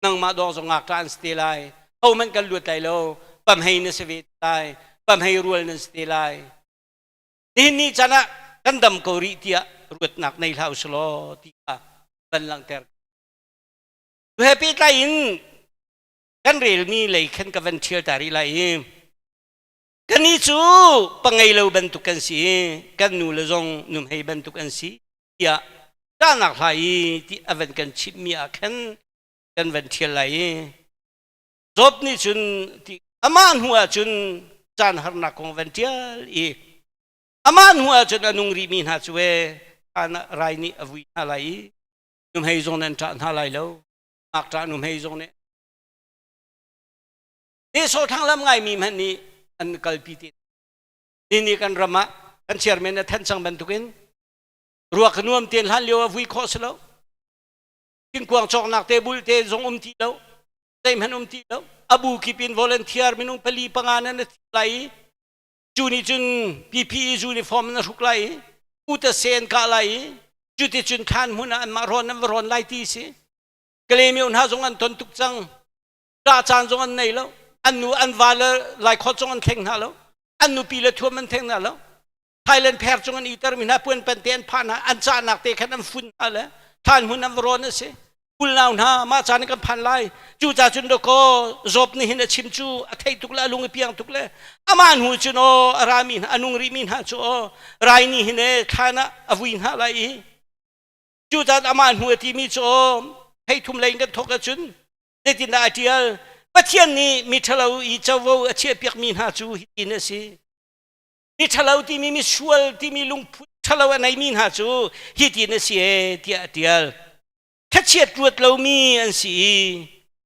Nangmah dawng zong ngakṭah an si te lai. Hohmanh kan luat lai lo. Pamhei na si ve lai. Pamhei rual nan si te lai. Nihin ni caan ah kan dam ko rih tiah ruatnak nei hlah usih law ti kha van langhter. Tu he pehtlai in kan relmi lei khan ka van ṭhial ta rih lai i kannih cu pangei lo bantuk kan si i kan nu le zong numhei bantuk an si tiah ṭahnak hla i ti a van kan chimhmi ah khan kan van ṭhial lai i Job nih cun ti amah hnu ah cun caan harnak kong van ṭial i amah hnu ah cun a nung rihmi hna cu e rai nih a vui hna lai i nuhmei zong nan ṭah hna lai lo ngakṭah nuhmei zong nih nehsawh thanglam ngaimi hmanh nih an kalpi te ni ni kan ram ah kan chairman a thanh cang bantukin ruak nuam tein hlan lio ah vui khawh si lo thingkuang cawknak te bul te zong um ti lo zeihmanh um ti lo abu kip in volunteer minung pali panga nan thi lai i cu nih cun PPE uniform na hruk lai i uta sen kah lai i cuticun thlan hmun ah anmah rawn an va rawn lai ti si Kalaymyo hna zong an ton tuk cang ṭah caan zong an nei lo an nu an va le laikhawt zong an thleng hna lo an nupi le thuam an thleng hna lo Thailand pher cung an iter mi hna puan pan te an phah hna an cahnak te khan an fun hna le thlan hmun an va rawn a si kulnau hna mah caan kan phan lai cu ca cun doko Job nih hin a chim cu a theih tuk le a lung i piang tuk le amah hnu cun aw a rami hna a nung rih mi hna cu aw rai ni hin e thlan ah a vui hna lai i cu caan amah hnu a timi cu aw hei thum lei in kan thawk ahcun zeitindah a ṭial Pathian nih mi ṭhalo i covo a chiahpiak mi hna cu hitin a si mi ṭhalo timi misual timi lungput ṭhalo a neimi hna cu hitin a si e tiah a ṭial. Thlachiat ruat lomi an si i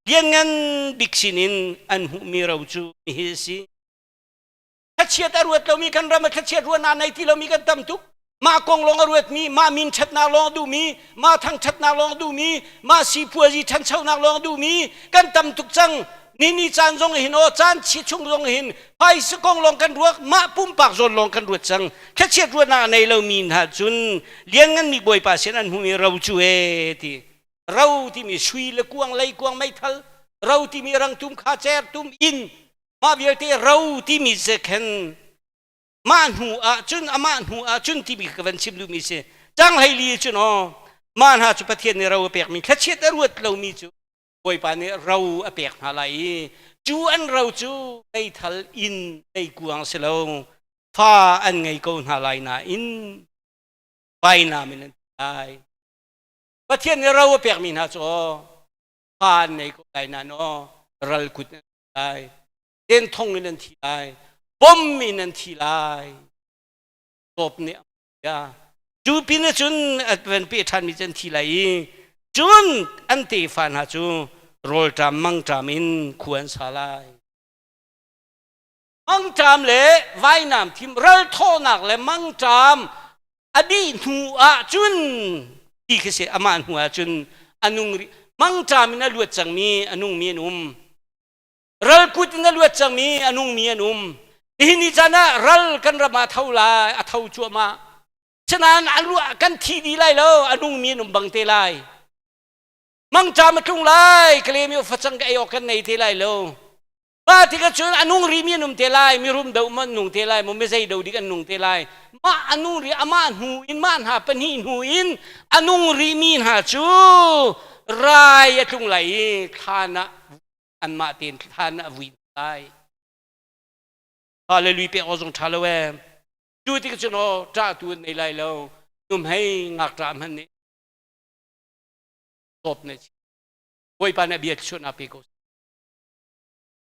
lianngan bik sinin an hmuhmi ro cu hihi a si. Thlachiat a ruat lomi kan ram ah thlachiat ruahnak nei ti lomi kan tam tuk. Mah kong lawng a ruatmi, mah min ṭhatnak lawng a duhmi, mah thangṭhatnak lawng a duhmi, mah sipuazi ṭhanchonak lawng a duhmi kan tam tuk cang. Ni ni caan zong hin aw caan chi chung zong hin phaisa kong lawng kan ruak, mah pumpak zawn lawng kan ruat cang. Thlachiat ruahnak a nei lomi hna cun liannganmi Bawipa sin an hmuhmi ro cu e ti. Ro timi sui le kuang, leikuang, meithal, ro timi rangtum, kha tum, inn, mah vialte ro timi ze khen mah hnu ah cun amah hnu ah cun timi ka van chim duhmi si cang hleili cun aw mah hna cu Pathian nih ro a pekmi thlachiat a ruat lomi cu Bawipa nih ro a pek hna lai i cu an ro cu meithal inn leikuang si lo fa an ngei ko hna lai nain vainam in an lai Pathian nih ro a pekmi hna cu aw fa an ngei ko lai nain aw ral kut an lai ten thong in an thi lai bom in an thi lai tawp nih ya cu pin cun an pe ṭhan mi cu an thi lai i cun an tefa hna cu rawlṭam mangṭam in khua an sa lai mangṭam le vainam thim ralthawhnak le mangṭam a dih hnu ah cun ti khi si amah hnu ah cun a nung rih mangṭam in a luat cangmi a nungmi an um Ral kut in a luat cangmi a nungmi an um. Nihin ni caan ah ral kan ram ah a tho lai, a tho cuahmah. Sinain a ruah kan thi dih lai lo, a nungmi an um bang te lai. Mangṭam a tlung lai, Kalemi facang ka ei awk kan nei te lai lo. Mah tikah cun a nung rimi an um te lai, mirum do an nung te lai, maw mizei do dik an nung te lai. Mah a nung ri amah hnu in mah hna pahnih hnu in a nung rimi hna cu rai a tlung lai i thlan ah anmah tein thlan a vui lai hallelujah pek awk zong ṭha lo ee cu tik cun aw ṭah tu an nei lai lo numhei ngakṭah hmanh nih tawp ne Bawipa nih bia chuahnak pe ko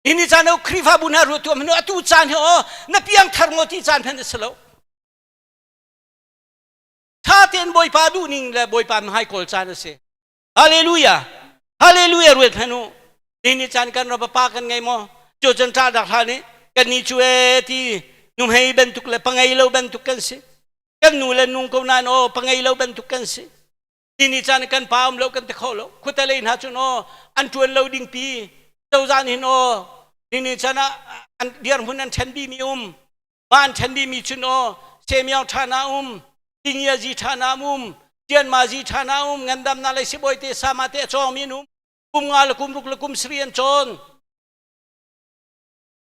Hi ni caan Khrihfabu hna ruat tuah hmanu atu caan hi aw na piangthar ngo ti caan hmanh a si lo tha tein Bawipa duhning le Bawipa hmai kawl caan a si Hallelujah. Hallelujah ruat hmanh u. Ni ni caan kan ram pa kan ngei maw? Cu cun ṭah dak hlah nih kan ni cu e ti nuhmei bantuk le pangei lo bantuk kan si. Kan nu le nung ko nain aw pangei lo bantuk kan si. Ni ni caan kan pa um lo kan ti kho lo. Khuate lei hna cun aw an ṭuan lo ding pi. Cozah nih hin aw ni ni caan ah an dirhmun an ṭhen dih mi um. Mah an ṭhen dihmi cun aw Semiao ṭha na um, Tingia zi ṭha na um, Tianma zi ṭha na um, ngandamnak lei sibawi te sama te a cawngmi an um. Kum nga le kum ruk le kum sari an cawn.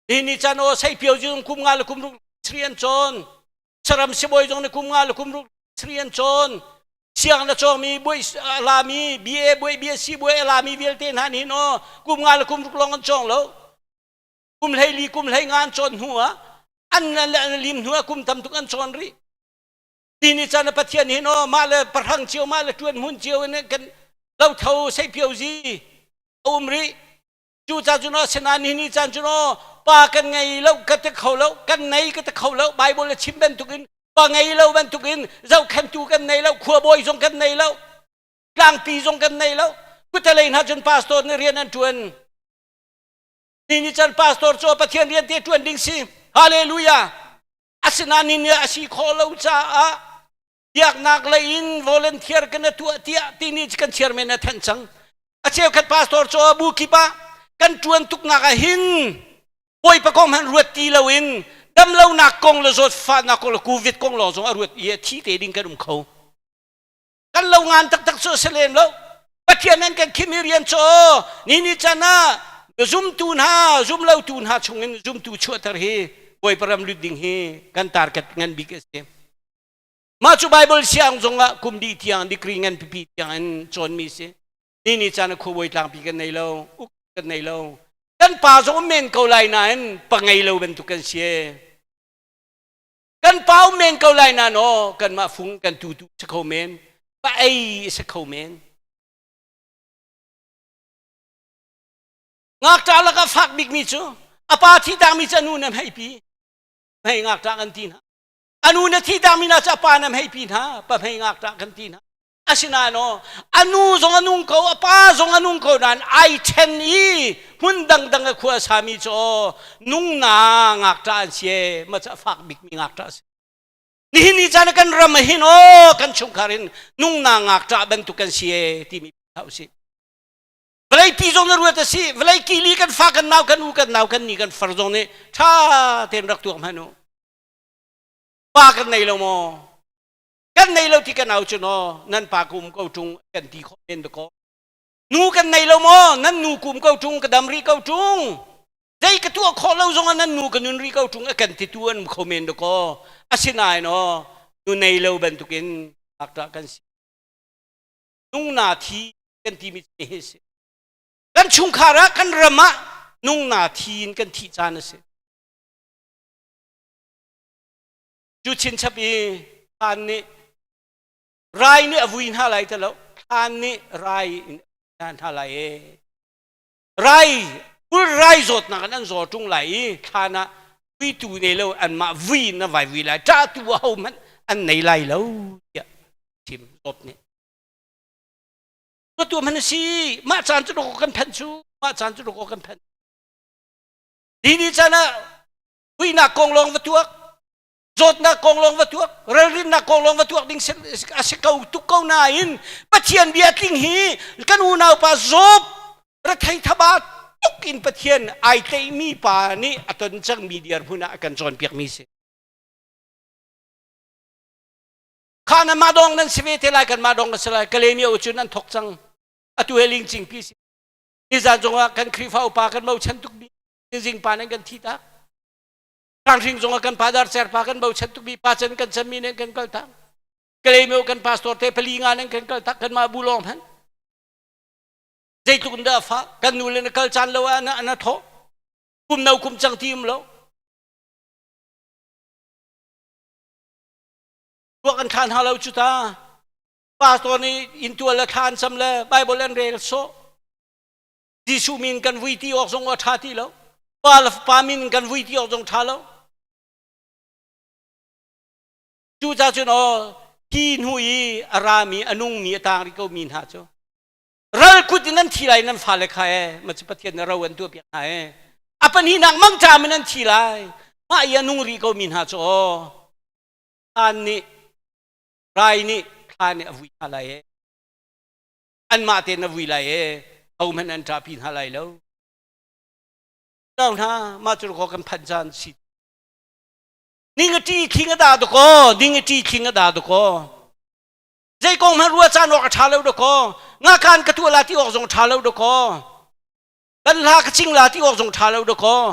Ni ni chan o sei pio zong kum nga le kum ruk sari an cawn. Saram sibawi zong nih kum nga le kum ruk sari an cawn. Siang na cawngmi buai lami BA buai BSc buai lami vialte hna nih no kum nga le kum ruk lawng an cawng lo. Kum hleili kum hlei nga an cawn hnu ah an an lim hnu ah kum tam tuk an cawn rih. Ti ni chan Pathian hin aw mah le pahrang cio mah le ṭuan hmun cio in kan lotho seipio zi a um rih. Cu ca cun aw sinain hi ni caan cun aw pa kan ngei lo ka ti kho lo kan nei ka ti kho lo Bible a chim bantukin pa ngei lo bantukin zohkhentu kan nei lo khuabawi zong kan nei lo tlangpi zong kan nei lo kutalei hna cun pastor nih rian an ṭuan. Ni ni chan pastor cu Pathian rian te ṭuan ding si. Hallelujah. Asinain nih a si khawh lo caah biaknak lei in volunteer kan tuah tiah tini kan chairman a thanh cang. A cheukhat pastor cu bu kip ah kan ṭuan tuknak ah hin Bawipa kong hmanh ruat ti loin damlonak kong le zawtfahnak kong le covid kong lawng zong a ruat i a thi te ding kan um kho. Kan lo ngan taktak cu a si lem lo. Pathian an kan khim i rian cu ni ni can ah zumtu hna zumlotu hna chungin zumtu chuahter hi Bawipa ram lut ding hi kan target ngan bik a si. Mah cu Bible siang zongah kum dih tiang degree ngan pipi tiang in cawnmi si. Ni ni caan ah khuabawi tlangpi kan nei lo, uk kan nei lo. Kan pa zong men ko lai nain pa ngei lo bantuk kan si. Kan pau men ko lai na no kanmah fung kan tutu si kho men pa ei si kho men ngakṭah lakah fak bikmi cu a pa thi tangmi cu a nu na hmei pi hmei ngakṭah kan ti hna a nu na thi tangmi na cu a pa na hmei pi hna pa hmei ngakṭah kan ti hna Asinain aw, a nu zong a nung ko, a pa zong a nung ko nain ai ṭhen i hmun dangdang a khua a sami cu aw, nungna ngakṭah an si e, mah cu a fak bikmi ngakṭah a si. Nihin ni caan ah kan ram ah hin aw, kan chungkhar hin nungna ngakṭah bantuk kan si e timi hlah usih. Vawlei pi zong na ruat a si, vawlei kili kan fa kan nau kan u kan nau kan ni kan far zong nih ṭha tein rak tuak hmanh u. Pa kan nei lo maw? Kan nei lo ti kan au cu naw nan pa kum ko ṭung kan ti khawh men dakaw. Nu kan nei lo maw nan nu kum ko ṭung ka dam rih ko ṭung. Zei ka tuah khawh lo zongah nan nu ka nun rih ko ṭung a kan titu an um kho men dakaw. Asinain aw nu nei lo bantukin ngakṭah kan si. Nungna thi kan timi hi si. Kan chungkhar ah kan ram ah nungna thi in kan thih caan a si. Cu chinchap i thlan nih rai nih a vui hna lai ti lo thlan nih rai in hna lai e rai pul rai zawtnak in an zaw ṭung lai i thlan ah vuitu nei lo anmah vui in an vai vui lai ṭahtu a ho hmanh an nei lai lo tiah chim zawt nih tu hmanh a si mah caan cu dawk kan phanh cu mah caan cu dawk kan phanh ni ni caan ah Huinak kong lawng va tuak, zawtnak kong lawng va tuak, ralrinnak kong lawng va tuak ding a si ko tuk ko nain Pathian bia tling hi kan unau pa Job rethei thaba tuk in Pathian ai tleihmi pa nih a ton cangmi dirhmun ah a kan cawnpiakmi si. Kha nan mah dong nan si ve te lai kan mah dong kan si lai Kalemi cun an thok cang atu he ling cing pi si nizan zongah kan Khrihfa upa kan bochan tuk mi zingpa nan kan thi tak Hrang zong ah kan pa dar cer pa kan bochan tukmi pa chan kan chanmi nan kan kal tak Kalaymyo kan pastor te pali nga nan kan kal tak kan mah bu lawng hman zeitluk in dah fa kan nu le na kal caan lo ah na na thawh kum no kum cang ti um lo ruak an thlan ha lo cu ta pastor nih intual le thla an cam le bible an rel sawh Jesuh min kan vui ti awk zong a ṭha ti lo. Pa le Fapa min kan vui ti awk zong ṭha lo. Cucaah cun aw hi hnu i a rami a nungmi a tang rih komi hna cu ral kut in an thi lai nan fale kha e ma cu Pathian na ro an tuah piak hna e a pahnihnak mangṭam in an thi lai mah i a nung rih komi hna cu aw thlan nih rai nih thla nih a vui hna lai e anmah tein na vui lai e hohmanh an ṭahpi hna lai lo hna mah cu ko kan phanh caan si ning a ṭi thling a da dakaw ning a ṭi thling a da dakaw zei kong hmanh ruah caan awk a ṭha lo dakaw. Ngakan ka tuah la ti awk zong ṭha lo dakaw. Kan hla ka cing la ti awk zong ṭha lo dakaw.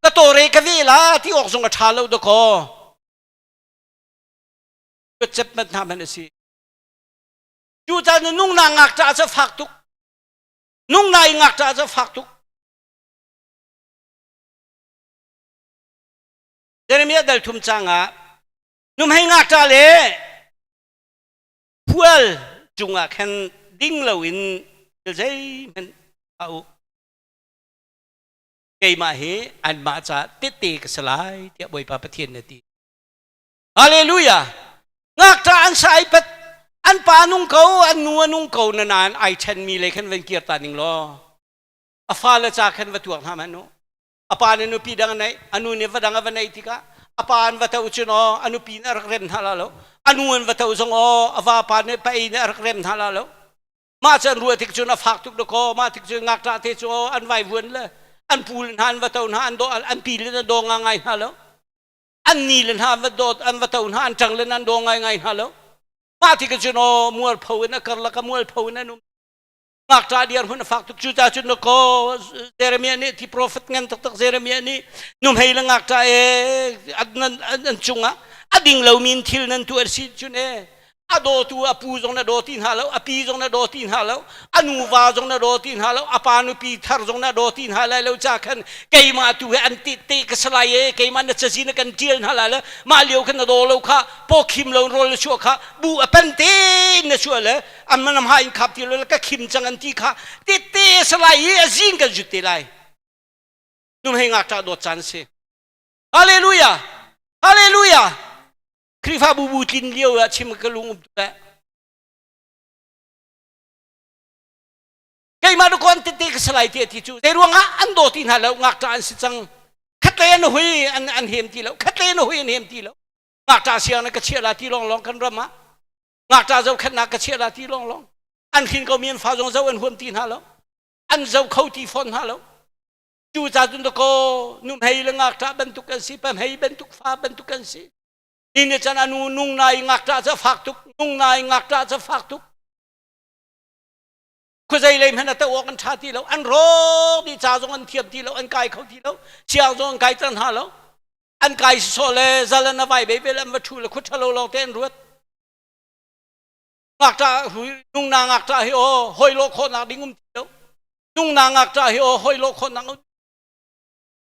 Ka tawre ka ve la ti awk zong a ṭha lo dakaw. Ka cep mat hna man a si. Cucaah nung na ngakṭah cu fak tuk. Nung na i ngakṭah cu fak tuk. Jeremiah dal thum cang ah numhei ngakṭah le Phual cungah khan ding loin thil zeihmanh a u. Keimah hi anmah caah tehte ka si lai tiah Bawipa Pathian na ti. Hallelujah! Ngakṭah an sa ai pat an pa nung ko an nu a nung ko na nain ai ṭhenmi lei khan van kir ta ning law a fale ca khan va tuak hna hmanh u. A pa nih nupi dang a neih, a nu nih va dang a va neih tikah a pa an va to cun aw a nupi nih a rak rem hna la lo. A nu an va to zong aw a vapa nih pa ei nih a rak rem hna la lo. Mah cu an ruah tik cun a fak tuk dakaw mah tik cun ngakṭah te cu aw an vaivuan le an pu le hna an va to hna an do an pi le an daw ngai hna lo. An ni le hna an va dawt an va to hna an ṭang le an daw ngai ngai hna lo. Mah tik cun aw mualpho in a karlak a mualpho in an um. Ngakṭah dirhmun a fak tuk cucaah cun na kaw Jeremiah nih thi profet ngan taktak Jeremiah nih nuhmei le ngakṭah e an cungah a ding lomi in thil nan tuah si cun e a dawtu a pu zong na daw ti hna lo a pi zong na daw ti hna lo a nuva zong na daw ti hna lo a pa nupi thar zong na daw ti hna lai lo ca khan keimah tu he an ti te ka salai e keimah na cazi na kan ṭial hna lai le mah lio khan na daw lo kha pawkhim lo rawl na chuah kha bu a pan te na chuah le an man ha in khap ti lo ka khim cang an ti kha te te salai i a zing kan zut te lai num hei ngakṭah dawt caan si hallelujah hallelujah Khrihfabu bu tlin lio ah chim ka lung um tuk eh keimah nu kon tete ka salai ti ti cu zei ruangah an daw ti hna lo ngakṭah an si cang khatlei an hui an an hem ti lo khatlei an hui an hem ti lo ngakṭah siang na ka chiah la ti long long kan ram ah ngakṭah zohkhenhnak ka chiah la ti lawnglawng an hrin komi an fa zong zoh an huam ti hna lo an zoh kho ti fawn hna lo cu ca cun dakaw nuhmei le ngakṭah bantuk an si pamhei bantuk fa bantuk an si ni ni chan anu nung nai ngakṭah ca fak tuk nung nai ngakṭah ca fak tuk khuazei lei hmanh a to awk an ṭha ti lo an rawk dih ca zong an thiam ti lo an kai kho ti lo siang zong an kai cang hna lo an kai sawh le zal an vai ve vel an va ṭhu le khua ṭhalo lawng te an ruat ngakṭah nungna ngakṭah hi aw hoi lawh khawhnak ding um ti lo nungna ngakṭah hi aw hoi lawh khawhnak um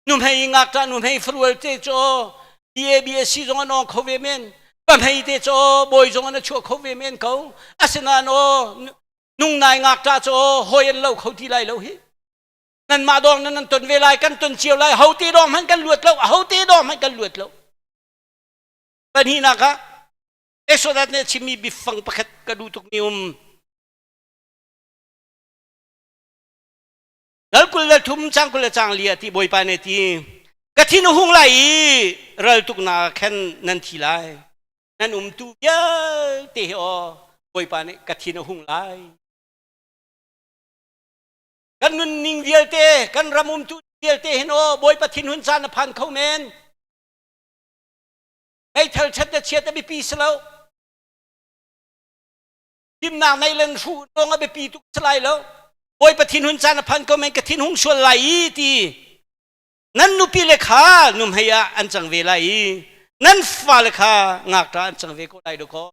nuhmei ngakṭah nuhmei farual te cu aw BABSC zong an awng kho ve men pahmei te cu aw bawi zong an a chuah kho ve men ko asinain aw nungnai ngakṭah cu aw hoi an lo kho ti lai lo hi nanmah dawng nan nan ton ve lai kan ton cio lai ho te dawng hmanh kan luat lo ho te dawng hmanh kan luat lo pahnihnak ah Exodus nih a chimmi biafang pakhat ka duh tukmi um. Dal 23 cang 24 a ti Bawipa nih ti ka thin a hung lai i ral tuknak khan nan thi lai nan umtu vialte hi aw Bawipa nih ka thin a hung lai kan nunning vialte kan ram umtu vialte hin aw Bawipa thinhun caan a phan kho men meithal ṭhat le chiat a biapi si lo himnak nei len hruh lawng a biapi tuk si lai lo Bawipa thinhun caan a phan ko men ka thin hung sual lai i ti nan nupi le kha numhei ah an cang ve lai i nan fale kha ngakṭah an cang ve ko lai dakaw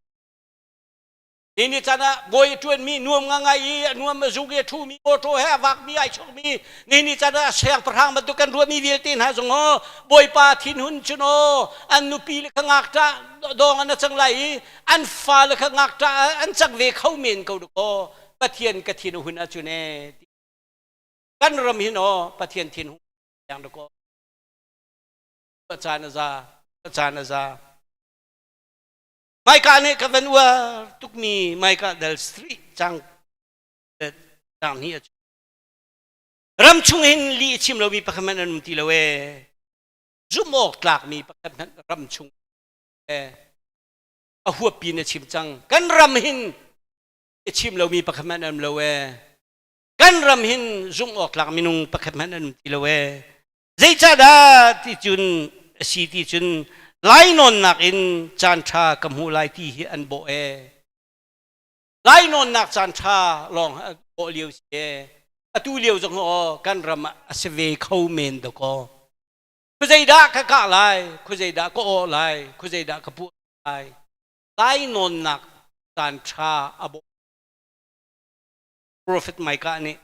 Ni ni caan ah bawi a ṭuanmi nuam ngangai i a nuam a zuk i a ṭhumi mawṭaw he a vakmi ai chawkmi ni ni caan ah siangpahrang bantuk kan ruahmi vialte hna zong aw Bawipa thinhun cun aw an nupi le kha ngakṭah dawng an a cang lai i an fale kha ngakṭah an cang ve kho men ko duk aw Pathian ka thin a hun ahcun ee kan ram hin aw Pathian thin hung duk aw caan a za caan a za Maika nih ka van uar tukmi Maika dal street cang cang hi a ram chung hin lih a chim lomi pakhat hmanh an um ti lo ee zumh awk tlakmi pakhat hmanh ram chung ee a huappi in a chim cang kan ram hin a chim lomi pakhat hmanh an um lo ee kan ram hin zumh awk tlak minung pakhat hmanh an um ti lo ee Zeicahdah ti cun a si ti cun lainawnnak in caan ṭha ka hmu lai ti hi an bawh ee. Lainawnnak caan ṭha lawng bawh lio si e. Atu lio zong aw kan ram ah a si ve kho men dakaw. Khuazeidah ka kah lai, khuazeidah ka awh lai, khuazeidah ka puah lai. Lainawnnak caan ṭha a bawh. Prophet Micah nih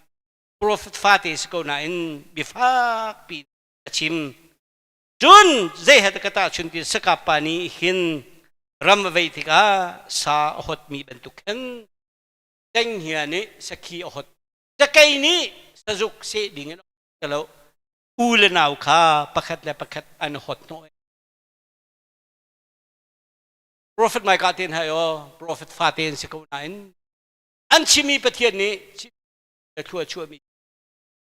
prophet fate si ko nain biafak pi a chim. Cun zei he ka tahchun ti sakap pa nih hin ram a vei tikah sa a hotmi bantuk khin cenghngia nih sakhi a hot cakei nih sazuk seh ding in a lo u le nau kha pakhat le pakhat an hot hnawh. Prophet Micah ten hai aw prophet fate an si ko nain an chimmi Pathian nih thlua chuahmi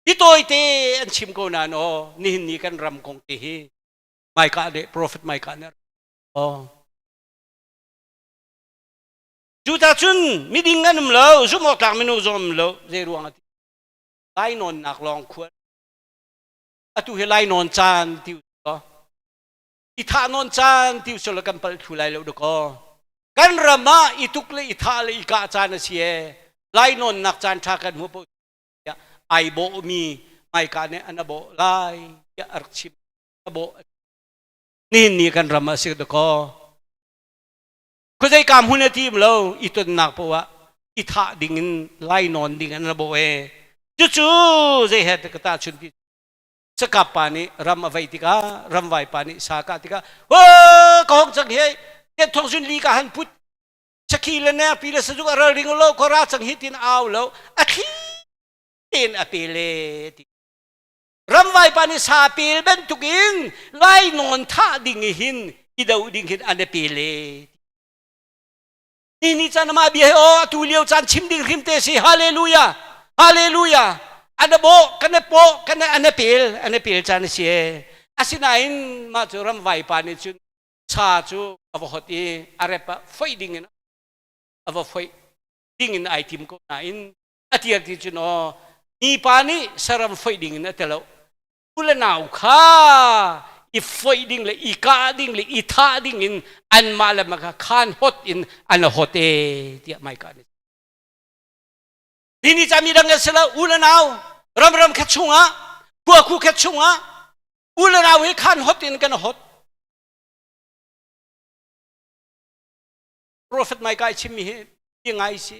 hi tawite an chim ko nain aw nihin ni kan ram kong te hi Micah nih prophet Micah nih aw Judah cun miding an um lo zumh awk tlak minung zong um lo zei ruang ati lainawnnak lawng khual atu hi lainawn caan ti u i thah nawn caan ti u sila kan palh thlu lai lo dakaw kan ram ah i tuk le i thah le i kah caan a si e lainawnnak caan ṭha kan hmuh paoh tiah ai bawhmi hmaika nih an a bawh lai tiah a rak chim a bawh nihin ni kan ram ah si dakaw khuazei ka hmun a tim lo i tonnak poah ah i thah ding in lainawn ding an a bawh e cucu zei he ka ta chun ti sakap pa nih ram a vei tikah ramvai pa nih sa kah tikah ho ka hong cang hi tian thong zun li ka han put sakhi le nek pi le sazuk a ral ring lo ko ra cang hi tin au lo a thli ten a pe le ti ramvai pa nih sa pel bantuk in lai nawn thah ding hin i do ding hin an pe le Ni ni caan mah bia hi aw atu lio caan chim ding hrim te si hallelujah hallelujah an bo kan po kan an pel an pel caan a si e asinain mah cu ramvai pa nih cun sa cu a va hot i a rep ah foih ding in a va foih ding in ai tim ko nain a tiar ti cun aw mi pa nih saram foih ding in a telo u le nau kha i foih ding le i kah ding le i thah ding in anmah le mah kha khan hot in an hot e tiah Micah nih ni ni cami dang an si lo u le nau ram ram khat chungah khua khu khat chungah u le nau hi khan hot in kan hot Prophet Micah chimmi hi ti ngai si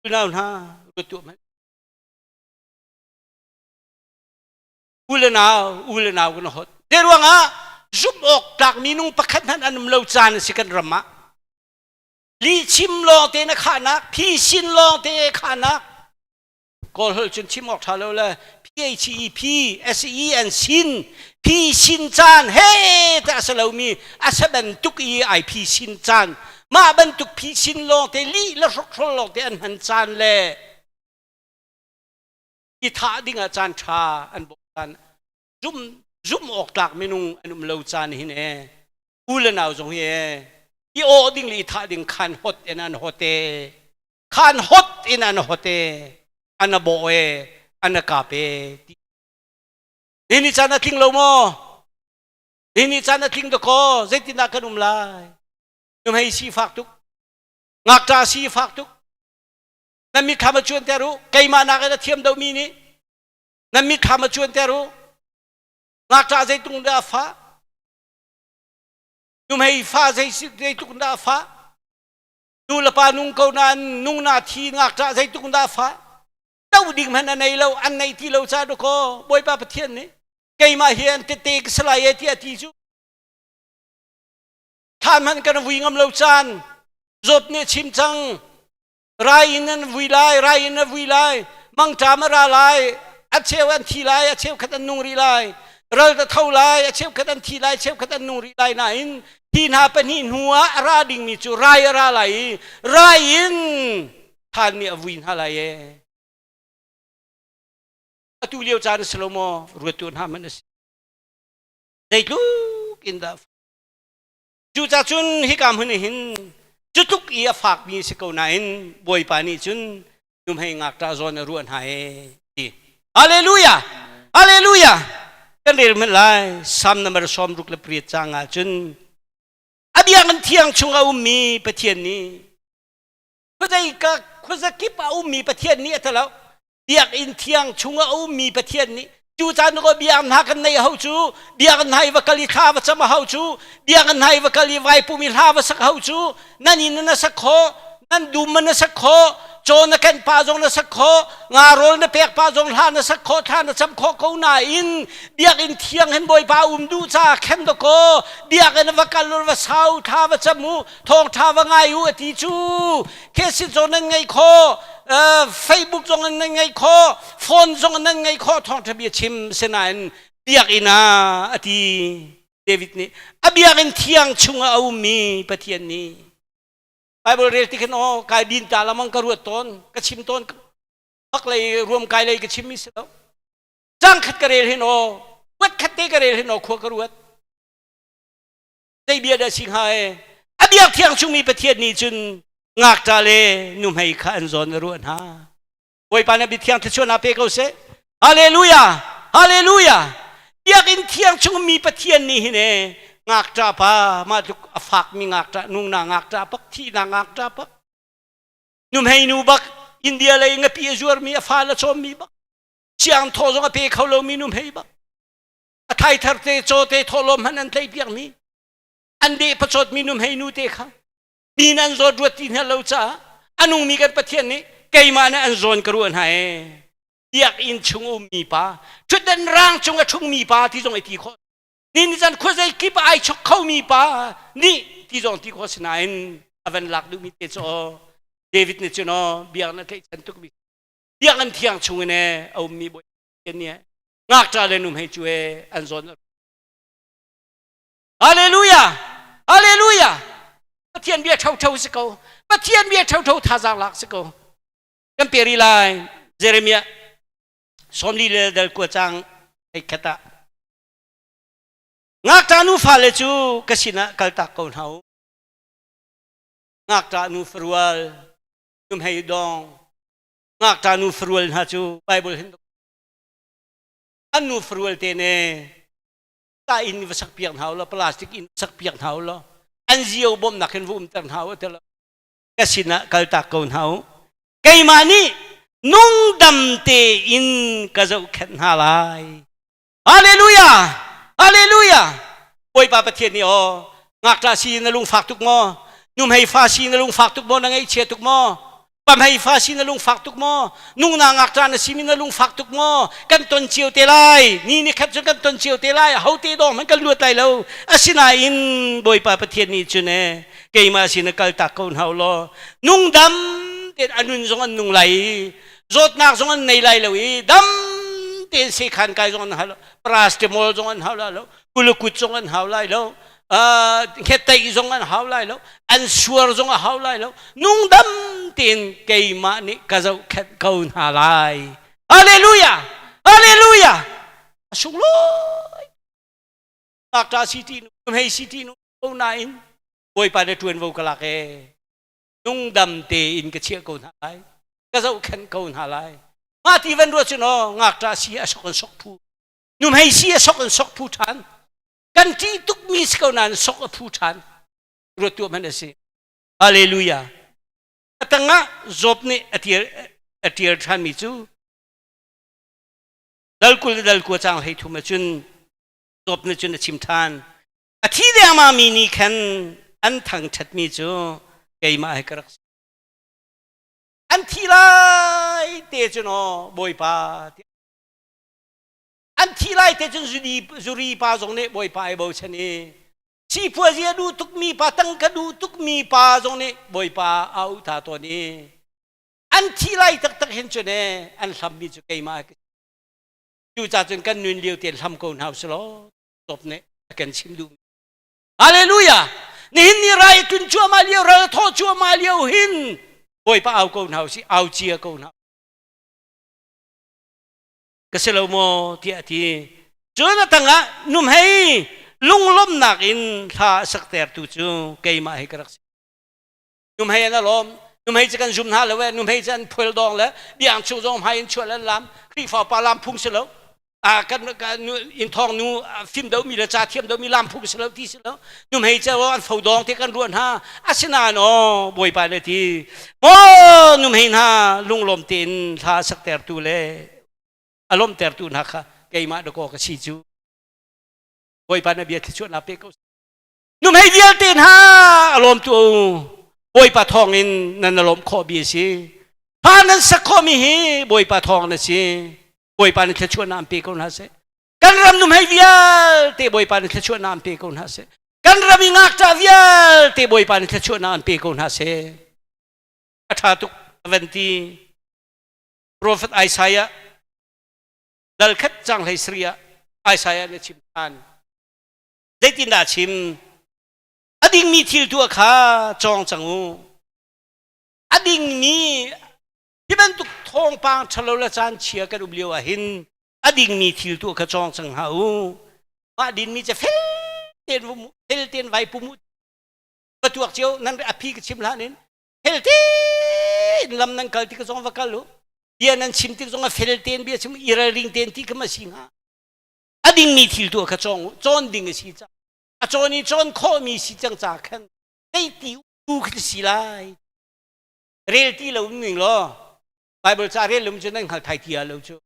unau hna ruat tuah hmanh u le nau u le nau kan hot te ruangah zumh awk tlak minung pakhat hmanh an um lo caan a si kan ram ah lih chim lawng te na khahnak phisin lawng te khahnak kawl holh cun chim awk ṭha lo le PHEP SEN sin phisin caan he ta a si lomi a sa bantuk i ai phisin caan mah bantuk phisin lawng te lih le hrokhrol lawng te an hman caan le i thah ding ah caan ṭha an bawh caan zum zumh awk tlak minung an um lo caan hin e u le nau zong hi e i awh ding le i thah ding khan hot in an hot e khan hot in an hot e an a bawh e an a kap e ti ni ni caan a tling lo maw ni ni caan a tling dakaw zeitindah kan um lai nuhmei sifak tuk ngakṭa sifak tuk nan mitthlam a cuanter u keimah nakin a thiam deuhmi nih nan mitthlam a cuanter u ngakṭah zeitluk dah a fah nuhmei fa zeitluk dah a fah nu le pa nung ko nain nung na thi ngakṭah zeitluk dah a fah do ding hmanh a nei lo an nei ti lo ca dakaw Bawipa Pathian nih keimah hi an tete ka si lai e tiah ti cu thlan hmanh kan vui ngam lo caan Job nih a chim cang rai in an vui lai rai in a vui lai mangṭam a ra lai a cheu an thi lai a cheukhat an nung rih lai ral a tho lai a cheukhat an thi lai cheukhat an nung rih lai nain hi hna pahnih hnu ah a ra dingmi cu rai a ra lai i rai in than nih a vui hna lai e atu lio caan a si lo maw ruat tu hna hmanh a si zeitluk in dah Cucacun hika hmun hin cutluk i a fakmi si ko nain Bawipa nih cun nuhmei ngakṭah zawn a ruah hna ee ti. Hallelujah! Hallelujah! Kan rel hmanh lai Psalm number 68 caang ah cun a biakinn thiang chung a ummi Pathian nih. Khuazei ka khuazakip a ummi Pathian nih a ti lo. Biakinn thiang chung a ummi Pathian nih cu caan ko biakinn hna kan nei ho cu biakinn hna i va kal i thla va cam a hau cu biakinn hna i va kal i vai pum i hla va sak hau cu nan inn na sak khawh nan dum na sak khawh caw na kenh pa zong na sak khawh nga rawl na pek pa zong hla na sak khawh thla na cam khawh ko nain biakinn thiang hin bawipa um duh ca khen dakaw biakinn va kal va sau thla va cam u thawngṭha va ngai u a ti cu khesit zong nan ngei khawh Facebook zong nan ngei khawh phone zong nan ngei khawh thawngṭha bia chim sinain biakinn ah a ti David nih a biakinn thiang chungah a ummi Pathian nih Bible rel ti khin aw kai din ta lamang ka ruat tawn ka chim tawn bak lei ruam kai lei ka chim mi si lo cang khat ka rel hin aw wat khat te ka rel hin aw khua ka ruat zei bia dah si hnga e a biak thiang chungmi Pathian nih cun ngakṭa le nuhmei kha an zawn a ruah hna Bawipa nih biathiang thluachuahnak pe ko seh Hallelujah Hallelujah biakinn thiang chungmi Pathian nih hin e ngakṭa pa mah tluk a fakmi ngakṭa nungna ngakṭa pak thihnak ngakṭa pak nuhmei nu bak India lei ngapi a zuarmi a fa la cawmmi bak siang thaw zong a pe kho lomi nuhmei bak a thaithar te caw te thawhlawm hmanh an tleih piakmi an deh pachawtmi nuhmei nu te kha mi nan zawt ruat ti hna lo caah a nungmi kan Pathian nih keimah nih an zawn ka ruah hna ee biakinn chung ummi pa ṭhutdan rang cung a ṭhungmi pa ti zong i ti khawh ni ni chan khuazei kip ai chok khomi pa nih ti zong ti khawh sinain a van lak duhmi te cu aw David nih cun aw biakinn a tlaihchan tukmi biakinn thiang chung in ee a ummi bawi nih ngakṭa le nuhmei cu ee an zawn Hallelujah! Hallelujah! Pathian bia ṭhoṭho si ko. Pathian bia ṭhoṭho thazaang lak si ko. Kan pe rih lai. Jeremiah sawmli le dal kua cang hei khat ah. Ngakṭa nu fale cu ka sinah kaltak ko hna u. Ngakṭa nu farual, nuhmei dong, ngakṭa nu farual hna cu Bible hin an nu farual te ne ta inn va sak piak hna u law plastic inn sak piak hna u law an zio bawmhnak hin va umter hna u ti lo ka sinah kaltak ko hna u keimah nih nungdam tein ka zohkhenh hna lai hallelujah hallelujah bawipa pathian nih aw ngakṭah si na lungfak tuk maw nuhmei fa si na lungfak tuk maw na ngaihchia tuk maw Pamhei fa si na lungfak tuk maw? Nungna ngakṭa na simi na lungfak tuk maw? Kan ton cio te lai. Ni ni khat cu kan ton cio te lai. Ho te dawng hmanh kan luat lai lo. Asinain Bawipa Pathian nih cun e keimah sin a kaltak ko hna law nungdam tein a nun zong an nung lai i zawtnak zong an nei lai lo i dam tein sekhan kai zong an hau lo paracetamol zong an hau lai lo kulukut zong an hau lai lo hngettaih zong an hau lai lo an suar zong a hau lai lo nungdam tein keimah nih ka zohkhenh ko hna lai hallelujah hallelujah a sunglawi ngakṭa si ti nu hmei si ti nu ko nain bawipa le ṭuanvo ka lak e nungdam tein ka chiah ko hna lai ka zohkhenh ko hna lai mah ti van ruah cu no ngakṭa si a sok an sok phu nuhmei si a sok an sok phu ṭhan kan ṭih tukmi si ko nain sok a phu ṭhan ruat tuah hmanh a si hallelujah a tangah Job nih a ṭial a ṭial ṭhanmi cu dal kul le dal kua cang hlei thum ahcun Job nih cun a chim ṭhan a thi dengmang mi nih khan an thangṭhatmi cu keimah he ka rak si an thi lai te cun aw bawipa an thi lai te cun zuri pa zong nih bawipa ai bochan i sipuazi a duh tukmi pa tangka duh tukmi pa zong nih bawipa a auh ta tawn i an thi lai taktak hin cun e an hlammi cu keimah cucaah cun kan nun lio tein hlam ko hna usih tawp nih a kan chim duh Hallelujah nihin ni rai tun cuahmah lio ral thawh cuahmah lio hin bawipa au ko hna usih au cia ko hna ka si lo maw tiah a ti cun a tangah numhei lunglawmhnak in hla a saktertu cu keimah hi ka rak si numhei an alawm numhei cu kan zum hna lo e numhei cu an phual dawng le biang chung zong hmai in chuah le lam Khrihfa pa lam phung si lo. Kan in thong nu fim do mi le ca thiam do mi lam phu si lo ti si lo. Nu hmei che an fo dong te kan ruah hna. Asinain aw Bawipa le ti maw nu hmei hna lunglawm tein hla saktertu le a lawmtertu hna kha keimah dakaw ka si cu. Bawipa na bia thluachuahnak pe ko. Nuhmei vialte hna a lawmtu Bawipa thawngin nan lawm khawh bi a si. Hla nan sak khawhmi hi Bawipa thawng na si. Bawipa nih thluachuahnak an pe ko hna seh. Kan ram nuhmei vialte Bawipa nih thluachuahnak an pe ko hna seh. Kan ram i ngakṭah vialte Bawipa nih thluachuahnak an pe ko hna seh. A ṭha tuk a van ti. Prophet Isaiah dal khat cang hlei sari ah Isaiah nih a chim ṭhan. Zeitindah a chim? A dingmi thil tuah kha cawng cang u. A dingmi hi bantuk thawngpang ṭhalo le caan chia kan um lio ah hin a dingmi thil tuah kha cawng cang hna u. Mah dinmi cu fel tein fel tein vai pum u. Va tuak cio nan a phi ka chim hlan in fel tein lam nan kal tik zong va kal u. Bia nan chim tik zong a fel tein bia chim i ralring tein ti kha ma si hnga. A dingmi thil tuah kha cawng u. Cawn ding a si ca. A cawn i cawn khawhmi si cang ca khan zeiti u khi si lai. Rel ti lo ning law Bible ca rel lum cu nan hngal thai ti lo cu.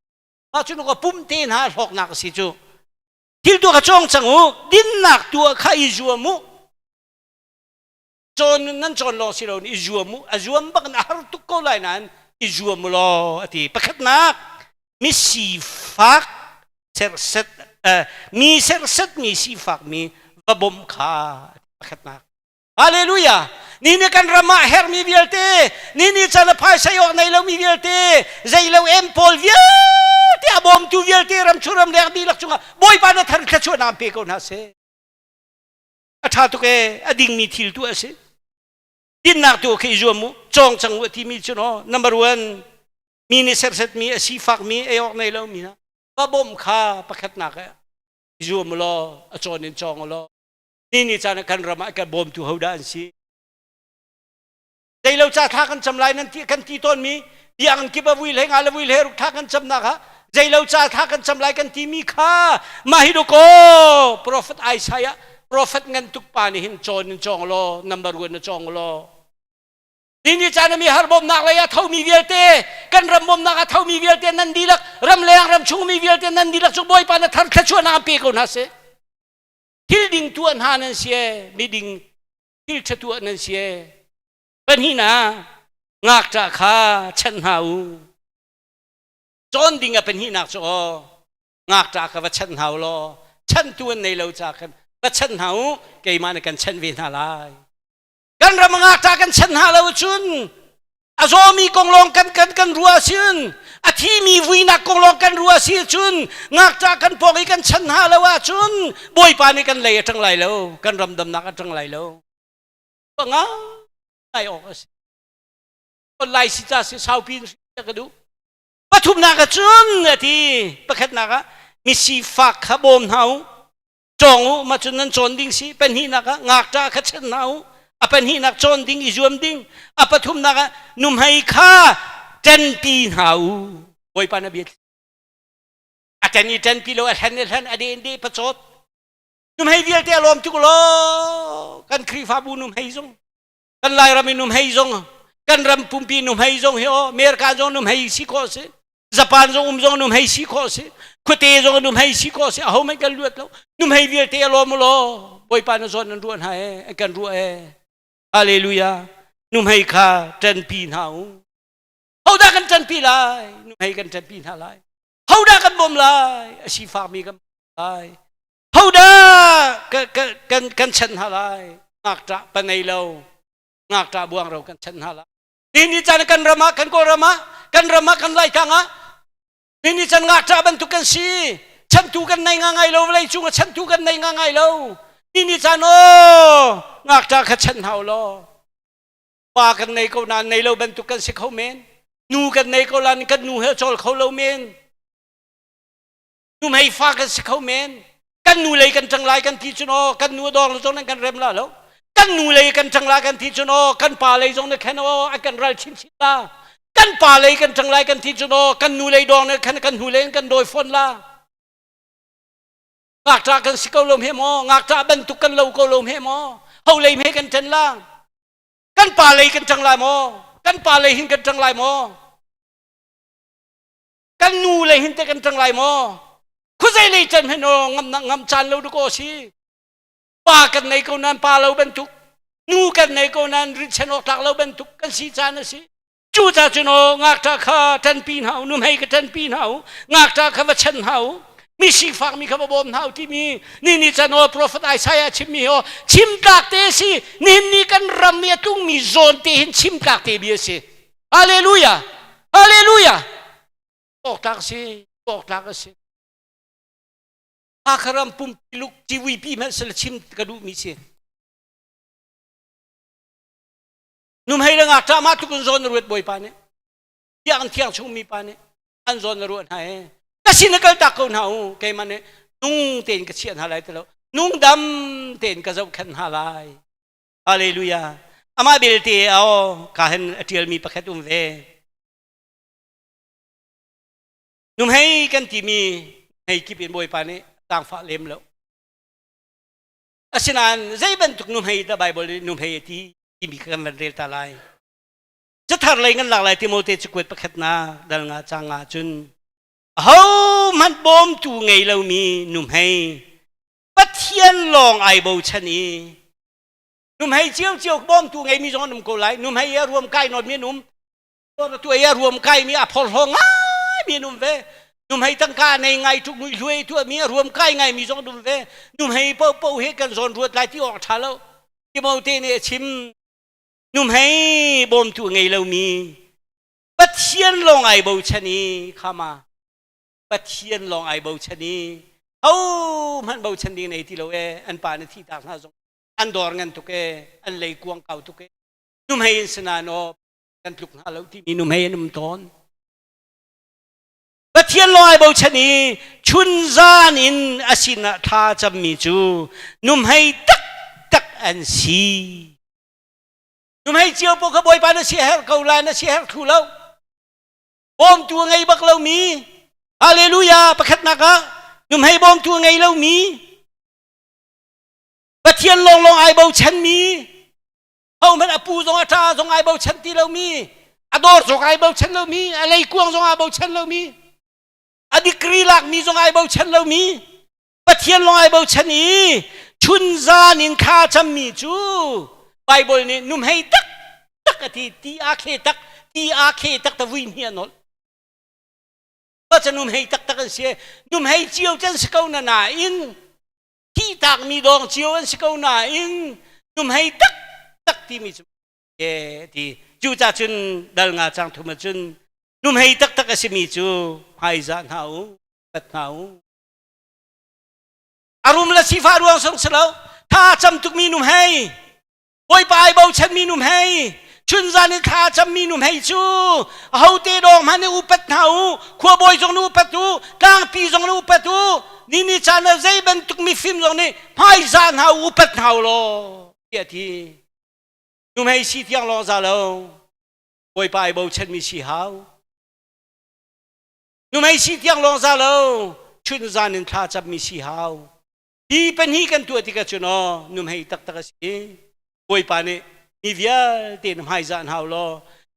Mah cu ka pum te hna hlawknak a si cu. Thil tuah kha cawng cang u. Dinnak tuah kha i zuam u. Cawn nan cawn lawng si lo i zuam u. A zuam bak in a har tuk ko lai nain i zuam u law a ti. Pakhatnak mi sifak serset mi serset mi sifak mi va bawmh kha pakhatnak. Hallelujah! Ni ni kan ram ah hermi vialte, ni ni chan a phaisa awk nei lomi vialte, zei lo em pawl vialte a bawmtu vialte ram chung ram leng dihlak cungah Bawipa na thar thluachuahnak pe ko hna seh. A ṭha tuk ee, a dingmi thil tu a si. Dinnak tu khi i zuam u, cawng cang u timi cu no number one mi nih sersetmi a sifakmi ei awk nei lomi hna va bawmh kha pakhatnak ah i zuam u law a cawn in cawng u law ni ni caan ah kan ram ah kan bawmtu hodah an si zeilo ca thla kan cam lai nan ti kan ti tawnmi biakinn kip a vui hlei nga le vui hlei ruk thla kan camnak ah zeilo ca thla kan cam lai kan timi kha mah hi dawkaw prophet Isaiah prophet ngan tuk pa nih hin cawn in cawng law number one na cawng law ni ni caan mi har bawmnak lei ah thomi vialte kan ram bawmnak ah thomi vialte nan dihlak ram leng ram chung mi vialte nan dihlak cu Bawipa na thar thluachuahnak an pe ko hna seh thil ding tuah hna nan si e miding thil ṭha tuah nan si e pahnihnak ngakṭah kha chanh hna u cawn ding a pahnihnak cu aw ngakṭah kha va chanh hna u law chanhtu an nei lo ca khan va chanh hna u keimah nih kan chanh ve hna lai kan ram ngakṭah kan chanh hna lo cun a zawmi kong lawng kan kan kan ruah sin a thimi vuinak kong lawng kan ruah si cun ngakṭah kan pawng i kan chan hna lo ahcun bawipa nih kan lei a ṭang lai lo kan ram damnak a ṭang lai lo nga ngai awk a si lai si ca si saupi in ka duh pathumnak ah cun a ti pakhatnak ah mi sifak kha bawm hna u cawng u mah cun nan cawn ding si pahnihnak ah ngakṭah kha chan hna u a pahnihnak cawn ding i zuam ding a pathumnak ah nuhmei kha ṭanpi hna u bawipa na bia a ṭan i ṭanpi lo a hlen i hlen a de in de pacawt nuhmei vialte a lawm tuk law kan Khrihfabu nuhmei zong kan Lairam i nuhmei zong kan ram pumpi nuhmei zong hi aw America zong nuhmei si khawh si Japan zong um zong nuhmei si khawh si khuate zong nuhmei si khawh si aho hmanh kan luat lo nuhmei vialte a lawm law Bawipa na zawn nan ruah hna e kan ruah e Hallelujah nuhmei kha ṭanpi hna u hodah kan ṭanpi lai nuhmei kan ṭanpi hna lai hodah kan bawm lai a sifakmi kan bawm lai hodah kan kan chanh hna lai ngakṭah pa nei lo ngakṭah buangro kan chanh hna lai Ni caan kan ram ah kan Kawlram ah kan ram ah kan Laitlang ah ni caan ngakṭah bantuk kan si chantu kan nei nga ngai lo vawlei cung ah chantu kan nei nga ngai lo ni caan aw ngakṭah kha chan hau law pa kan nei ko nain nei lo bantuk kan si kho men nu kan nei ko lan kan nu he chawl kho lo men Nuhmei fa kan si kho men. Kan nu lei kan ṭang lai kan ti cun aw kan nu a dawng le zong nan kan rem la lo. Kan nu lei kan ṭang lai kan ti cun aw kan pa lei zong na khen aw an kan ral chinchin la. Kan pa lei kan ṭang lai kan ti cun aw kan nu lei dawng na khan kan hnu lei kan dawi fawn la. Ngakṭah kan si ko lo hme maw? Ngakṭah bantuk kan lo ko lo hme maw? Ho lei hme kan ṭan la? Kan pa lei kan ṭang lai maw? Kan pa lei hin kan ṭang lai maw? Kan nu lei hin te kan ṭang lai maw? Khuazei lei ṭan hen aw ngam ngam caan lo duk aw si. Pa kan nei ko nan pa lo bantuk, nu kan nei ko nan rinchen awk tlak lo bantuk kan si caan a si. Cucaah cun aw ngakṭah kha ṭanpi hna u, nuhmei ka ṭanpi hna u, ngakṭah kha va chan hna u, mi sifakmi kha va bawm hna u timi ni ni can aw profet Isaiah chimmi aw chim tlak te si nihin ni kan ram i a tlungmi zawn te hin chim tlak te bia si. Hallelujah! Hallelujah! Awk tlak si, awk tlak a si. Hakha ram pumpi luk civuipi hmanh sila chim ka duhmi si. Numhei le ngakṭah mah tluk in zawn na ruat bawipa nih biakinn thiang chung mi pa nih an zawn na ruah hna ee ka sin na kal tak ko hna u keimah nih nung tein ka chiah hna lai ti lo nung dam tein ka zohkhenh hna lai hallelujah amah belte aw ka hen a ṭialmi pakhat um ve numhei kan timi hei kip in bawipa nih zaangfah lem lo Asinain zei bantuk nuhmei dah Baibal nih nuhmei a ti timi kha kan van rel ta lai. Cathar lei ngan lak lai Timote cakuat pakhatnak dal nga cang nga cun ahohmanh bawmtu ngei lomi nuhmei Pathian lawng ai bochan i nuhmei ciocio bawmtu ngeimi zong an um ko lai nuhmei a ruam kai nawn mi an um tu ei a ruam kai mi a phorhlaw ngai mi an um ve numhei tangka nei ngai tuk mui hluai tu mi a ruam kai ngai mi zong um ve numhei po po he kan zawn ruat lai ti awk tha lo Timote nih a chim numhei bawmtu ngei lo mi Pathian lawng ai bochan i khama Pathian lawng ai bochan i ho hmanh bochan ding nei ti lo e an pa na thi tak hna zong an dawr ngan tuk e an lei kuang kau tuk e numhei in sinain aw kan tluk hna lo timi nuhmei an um tawn. Pathian lawng ai bochan i chunzan in a sinah thla cammi cu nuhmei taktak an si. Nuhmei cio paoh kha Bawipa na siaherh ko lai na siaherh thlu lo. Bawmtu a ngei bak lomi Hallelujah pakhatnak ah nuhmei bawmtu a ngei lomi Pathian lawnglawng ai bochanmi hohmanh a pu zong a ṭa zong ai bochan ti lomi a dawr zong ai bochan lomi a leikuang zong ai bochan lomi a degree lakmi zong ai bochan lomi Pathian lawng ai bochan i chunzan in thla cammi cu Bible nih numhei tak tak a ti ti a khe tak ti a khe tak ta vui hni a nolh ca numhei tak tak an si numhei cio can si ko na nain thihtakmi dawng cio an si ko nain numhei taktak timi cu e ti cu ca cun dal nga cang thum cun numhei taktak a simi cu hmaizah hna u pat hna u a rum le sifa ruang song si lo tha cam tukmi numhei Bawipa ai bochanmi nuhmei chunzan in thla a cammi nuhmei cu ahote dawng hmanh nih upat hna u khuabawi zong nih upat u tlangpi zong nih upat u ni ni caan ah zei bantuk mifim zong nih hmaizah hna u upat hna u law tiah ti nuhmei si tiang lawng za lo Bawipa ai bochanmi si hau nuhmei si tiang lawng za lo chunzan in thla cammi si hau Hi pahnih kan tuah tikah cun aw numhei taktak a si. Bawipa nih mi vialte na hmaizah hna u law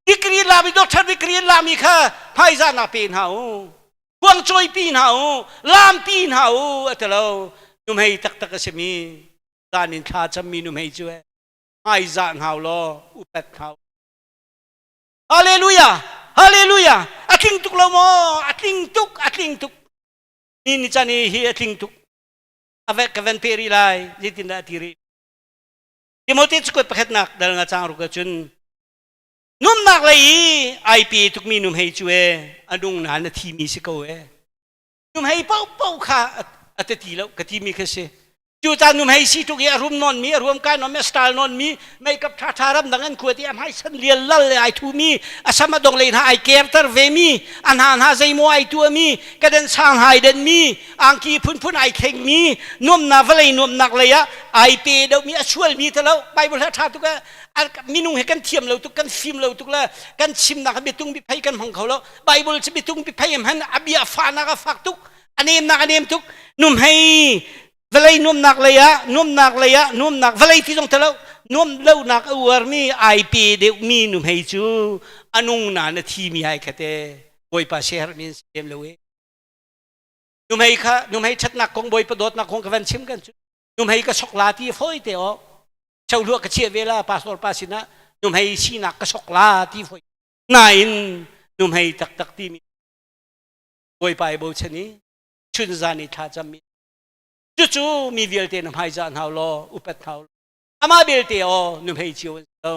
degree lami doctor degree lami kha hmaizah na pe hna u. Kuangcawipi hna u, lampi hna u a ti lo. Numhei taktak a simi zan in thla cammi numhei cu hmaizah hna u law upat hna u. Hallelujah! Hallelujah! A tling tuk lo maw? A tling tuk, a tling tuk. Ni ni chan hi a tling tuk. A ve ka van pe rih lai zeitindah a ti rih Timote cakuat pakhatnak dal nga cang ruk ahcun numnak lei i ai pe tukmi numhei cu e a nung nain a thimi si ko e numhei paohpaoh kha a ti ti lo ka timi kha si Cucaah nuhmei si tuk i a rum nawnmi, a ruam kai nawnmi, a style nawnmi, makeup ṭhaṭha ramdang an kuat i a hmai san lial lal le ai thumi, a sam a dong lei hna ai kerter vemi, a hna hna zeimaw ai tuahmi, kaden sang hna ai denmi, angki phunphun ai thlengmi, nuamnak vawlei nuamnak lei ah ai pe deuhmi, a sualmi te lo. Bible he ṭha tuk minung he kan thiam lo tuk, kan fim lo tuk le kan chimnak biatung biphei kan hmang kho lo. Bible cu biatung biphei hman a bia fahnak a fak tuk. A nemnak a nem tuk. Numhei vawlei nuamnak lei ah nuamnak lei ah nuamnak vawlei ti zong telo nuam lonak a uarmi ai pe deuhmi nuhmei cu a nung na na thi mi ai khate bawipa siaherh min si lem lo e nuhmei kha nuhmei ṭhatnak kong bawipa dawtnak kong ka van chim kan cu nuhmei ka sok la ti foi te o choluah ka chiah ve la pastor pa sinah nuhmei sinak ka sok la ti foi nain nuhmei taktak timi bawipa i bochan i chun zan i thla cammi cucu mi vialte na hmaizah hna law upat hna law amah belte aw nuhmei cio an si lo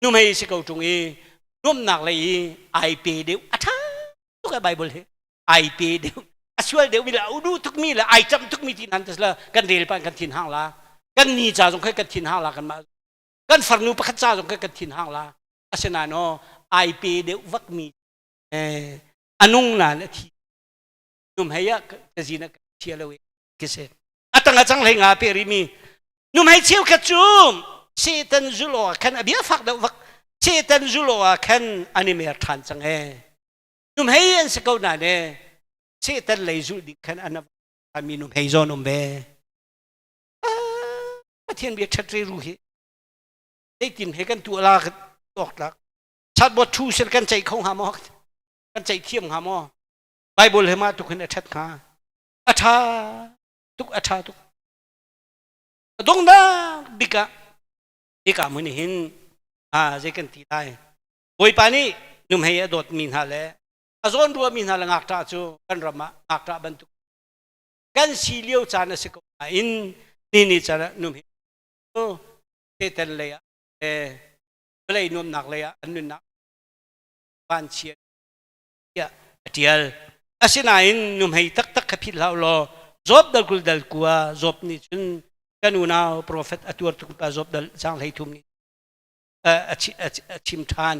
nuhmei si ko ṭung i nuamhnak lei i ai pe deuh a ṭha tuk e Bible hi ai pe deuh a sual deuh mi le a udu tuk mi le ai cam tuk mi ti nan la kan rel pa kan thin hang la kan ni ca zong kha kan thin hang la kan mah kan farnu pakhat ca zong kha kan thin hang la asinain aw ai pe deuh vak mi eh anung nan a thi numhei ah cazin ah chia lo ki si a tang a cang hlei nga pe ri mi numhei cheukhat cu Satan zulo ah khan a bia fak deuh vak Satan zulo ah khan an i mer ṭhan cang e numhei an si ko na ne Satan lei zulh ding khan an mi numhei zawn um ve Pathian bia ṭhat re ru hi zeitin he kan tuah la awk tlak chatbot thu sel kan ceih kho hnga maw kan ceih thiam hnga maw Bible he mah tuk hin a ṭhat hnga a ṭha tuk a ṭha tuk a donghnak bik ah hika hmun hin a zei kan ti lai Bawipa nih numhei a dawtmi hna le a zawn ruahmi hna le ngakṭah cu kan ram ah ngakṭah bantuk kan si lio caan a si ko nain ni ni caan ah numhei cu Satan lei ah le vawlei nuamnak lei ah an nunnak vanchia tiah a ṭial. Asinain nuhmei taktak kha philh hlah u law Job dal 20 dal kua Job nih cun kan unau profet a tuar tuk pa Job dal caang 33 nih a chim ṭhan.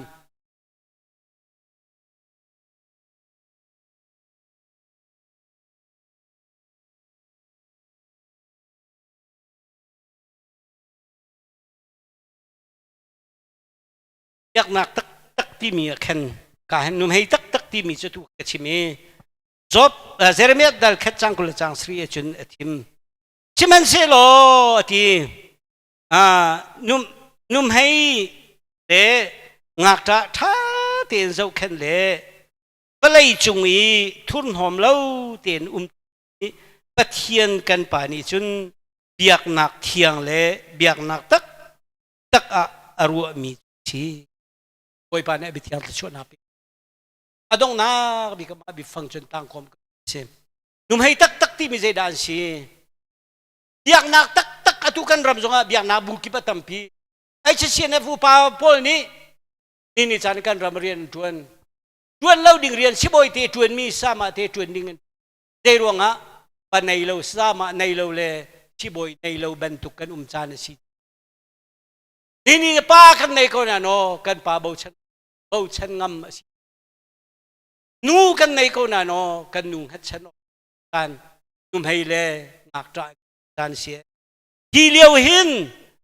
Biaknak taktak timi ah khan ka hen nuhmei taktak timi cu tu ka chim i Job Jeremiah dal khat cang 20 le cang 3 cun a thim. Sihmanhsehlaw a ti num numhei le ngakṭah ṭha tein zohkhenh le vawlei cung i thurhnawm lo tein um Pathian kan pa nih cun biaknak thiang le biaknak tak tak ah a ruahmi si. Bawipa nih a biathiang thluachuahnak pe. A donghnak bik ah biafang cun tangkawm ka si. Numhei taktak timi zeidah an si? Biaknak taktak atu kan ram zongah biaknak bu kip a tampi. HCNF upa pawl nih ni ni caan kan ram rian an ṭuan. Ṭuan lo ding rian sibawi te ṭuanmi sama te ṭuan ding an zei ruangah pa nei lo sama nei lo le sibawi nei lo bantuk kan um caan a si. Ni ni pa kan nei ko na no kan pa bochan bochan ngam a si. Nu kan nei ko na no kan nu hngatchan kan numhei le ngakṭah kan si. Hi lio hin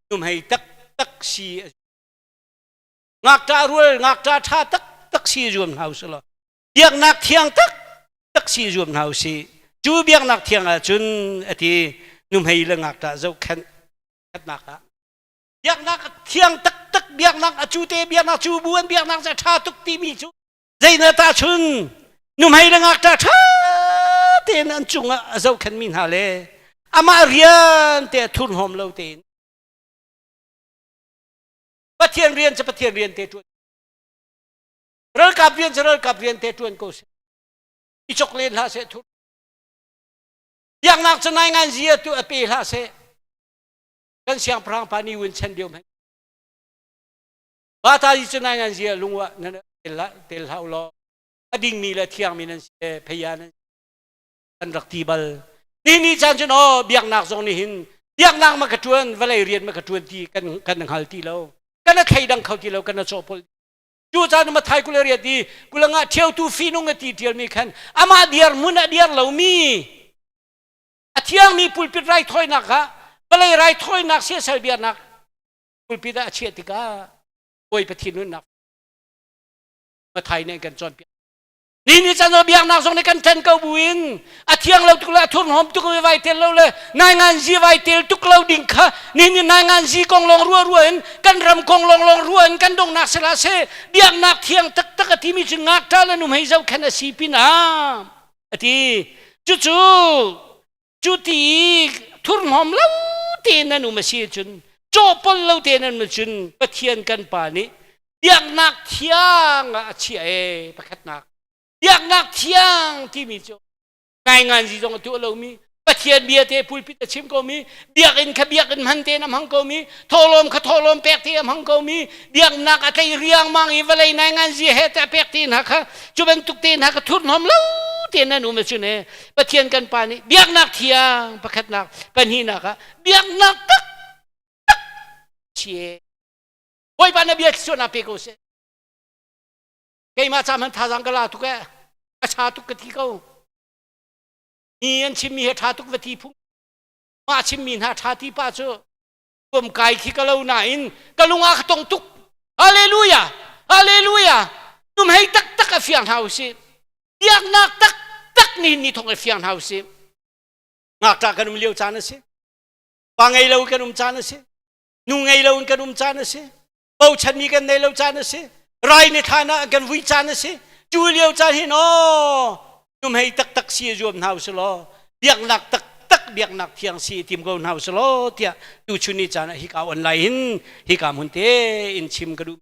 numhei taktak si ngakṭah rual ngakṭah ṭha taktak si zuam hna usih law biaknak thiang taktak si zuam hna usih. Cu biaknak thiang ahcun ati nuhmei le ngakṭah zohkhenh khatnak ah biaknak thiang taktak biaknak a cu te biaknak cu bu an biaknak cu a ṭha tuk timi cu zei na tahchun nuhmei le ngakṭah ṭha tein an cungah a zohkhenhmi hna le amah rian te a thurhnawm lo tein Pathian rian cu Pathian rian te ṭuan ralkap rian cu ralkap rian te ṭuan ko seh i chok len hlah seh thur biaknak cu nai ngan zia tu a pe hlah seh kan siangpahrang pa ni win chen bio mei ba ta yi cu nai ngan zia lungwa nan tel hau law a dingmi le thiangmi nan si pheiya nan kan rak ti bal ni ni caan cun aw biaknak zong nih hin biaknak ma ka tuan vawlei rian ma ka tuan ti kan kan hngal ti lo kan a thleidang kho ti lo kan a cawhpolh cu caan ma thai kula riat i kulanga ṭheutu finung a ti ṭialmi khan amah diar hmun a diar lomi a thiangmi pulpit raithawinak ah vawlei raithawinak siasal biaknak pulpit ah a chiah tikah Bawi Pathian nunnak Mathai nih kan cawnpiak. Ni ni chan biaknak zong nih kan ṭhen ko buin a thiang lo tuk le a thurhnawm tuk le vai tel lo le naingan zi vai tel tuk lo ding kha ni ni naingan zi kong lawng rua rua in kan ram kong lawng lawng rua in kan dongnak sila se biaknak thiang taktak a timi cu ngakṭa le nuhmei zohkhenh a si pinah a ti. Cucu cu ti thurhnawm lo tein nan um a si cun cawpol lo tein nan um cun Pathian kan Pa nih biaknak thiang ah a chiah e. Pakhatnak biaknak thiang timi cu ngaingan zi zong a tuah lomi, Pathian bia te pulpit a chim komi, biakinn kha biakinn hman tein a hmang komi, thawhlawm kha thawhlawm pek te a hmang komi, biaknak a tlei riangmang i vawlei naingan zi he te a pek te hna kha, cu bantuk te hna kha thurhnawm lo tein nan um ahcun e Pathian kan Pa nih biaknak thiang pakhatnak, pahnihnak ah biaknak tak tak chie. Bawipa na bia thluachuahnak pe ko seh. Keimah ca hmanh thazaang ka la tuk e, a cha tuk ka ti ko. Mi an chimmi he ṭha tuk va ti phung. Mah chimmi hna ṭha ti pa cu tuam kai khi ka lo nain ka lung ah ka tong tuk. Hallelujah! Hallelujah! Tum hei taktak a fiang hna usih. Biaknak taktak ni ni thong a fiang hna usih. Ngakṭah kan um lio caan a si. Pa ngei lo kan um caan a si. Nu ngei lo in kan um caan a si. Bochanmi kan nei lo caan a si. Rai ni thlan ah kan vui caan a si. Cu lio caan hin aw numhei taktak si a zuam hna usih law biaknak taktak biaknak thiang si i tim ko hna usih law tiah tuchun ni caan ah hika online hin hika hmun te in chim ka duh.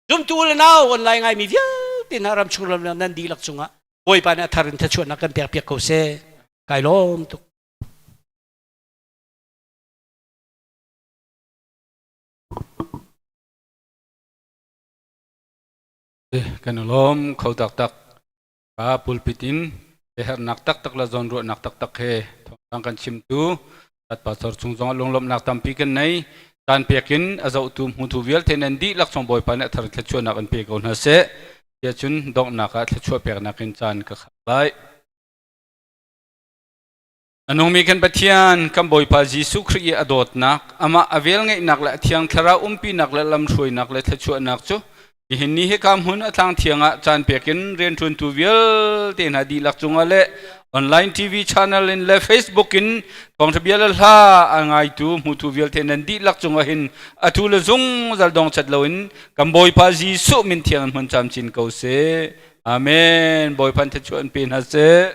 Zumtu le nau online ngaimi vialte hna ram chung ram nan dihlak cungah Bawipa nih a thar in thluachuahnak kan pek piak ko seh. Kai lawm tuk. Kan i lawm kho taktak. Ka pulpit in hernak taktak le zawnruahnak taktak he thawngpang kan chimtu Tat Pastor chung zong lunglawmhnak tampi kan nei. Caan pek in a zohtu hmutu vialte nan dihlak chung Bawipa nih a thar thluachuahnak in pe ko hna seh. Tiah cun donghnak ah thluachuah peknak in caan ka khak lai. A nungmi kan Pathian, kan Bawipa Jesuh Khrih i a dawtnak, amah a velngeihnak le a Thiang Thlarau umpinak le lamhruainak le thluachuahnak cu nihin ni hika hmun a tlang thiang ah caan pek in rianṭuantu vialte hna dihlak cungah le online TV channel in le Facebook in thawngṭha bia le hla a ngaitu hmutu vialte nan dihlak cungah hin atu le zungzal dong chat loin kan Bawipa Jesuh min thiang in hmun camcin ko seh. Amen. Bawipa thluachuah in pe hna seh.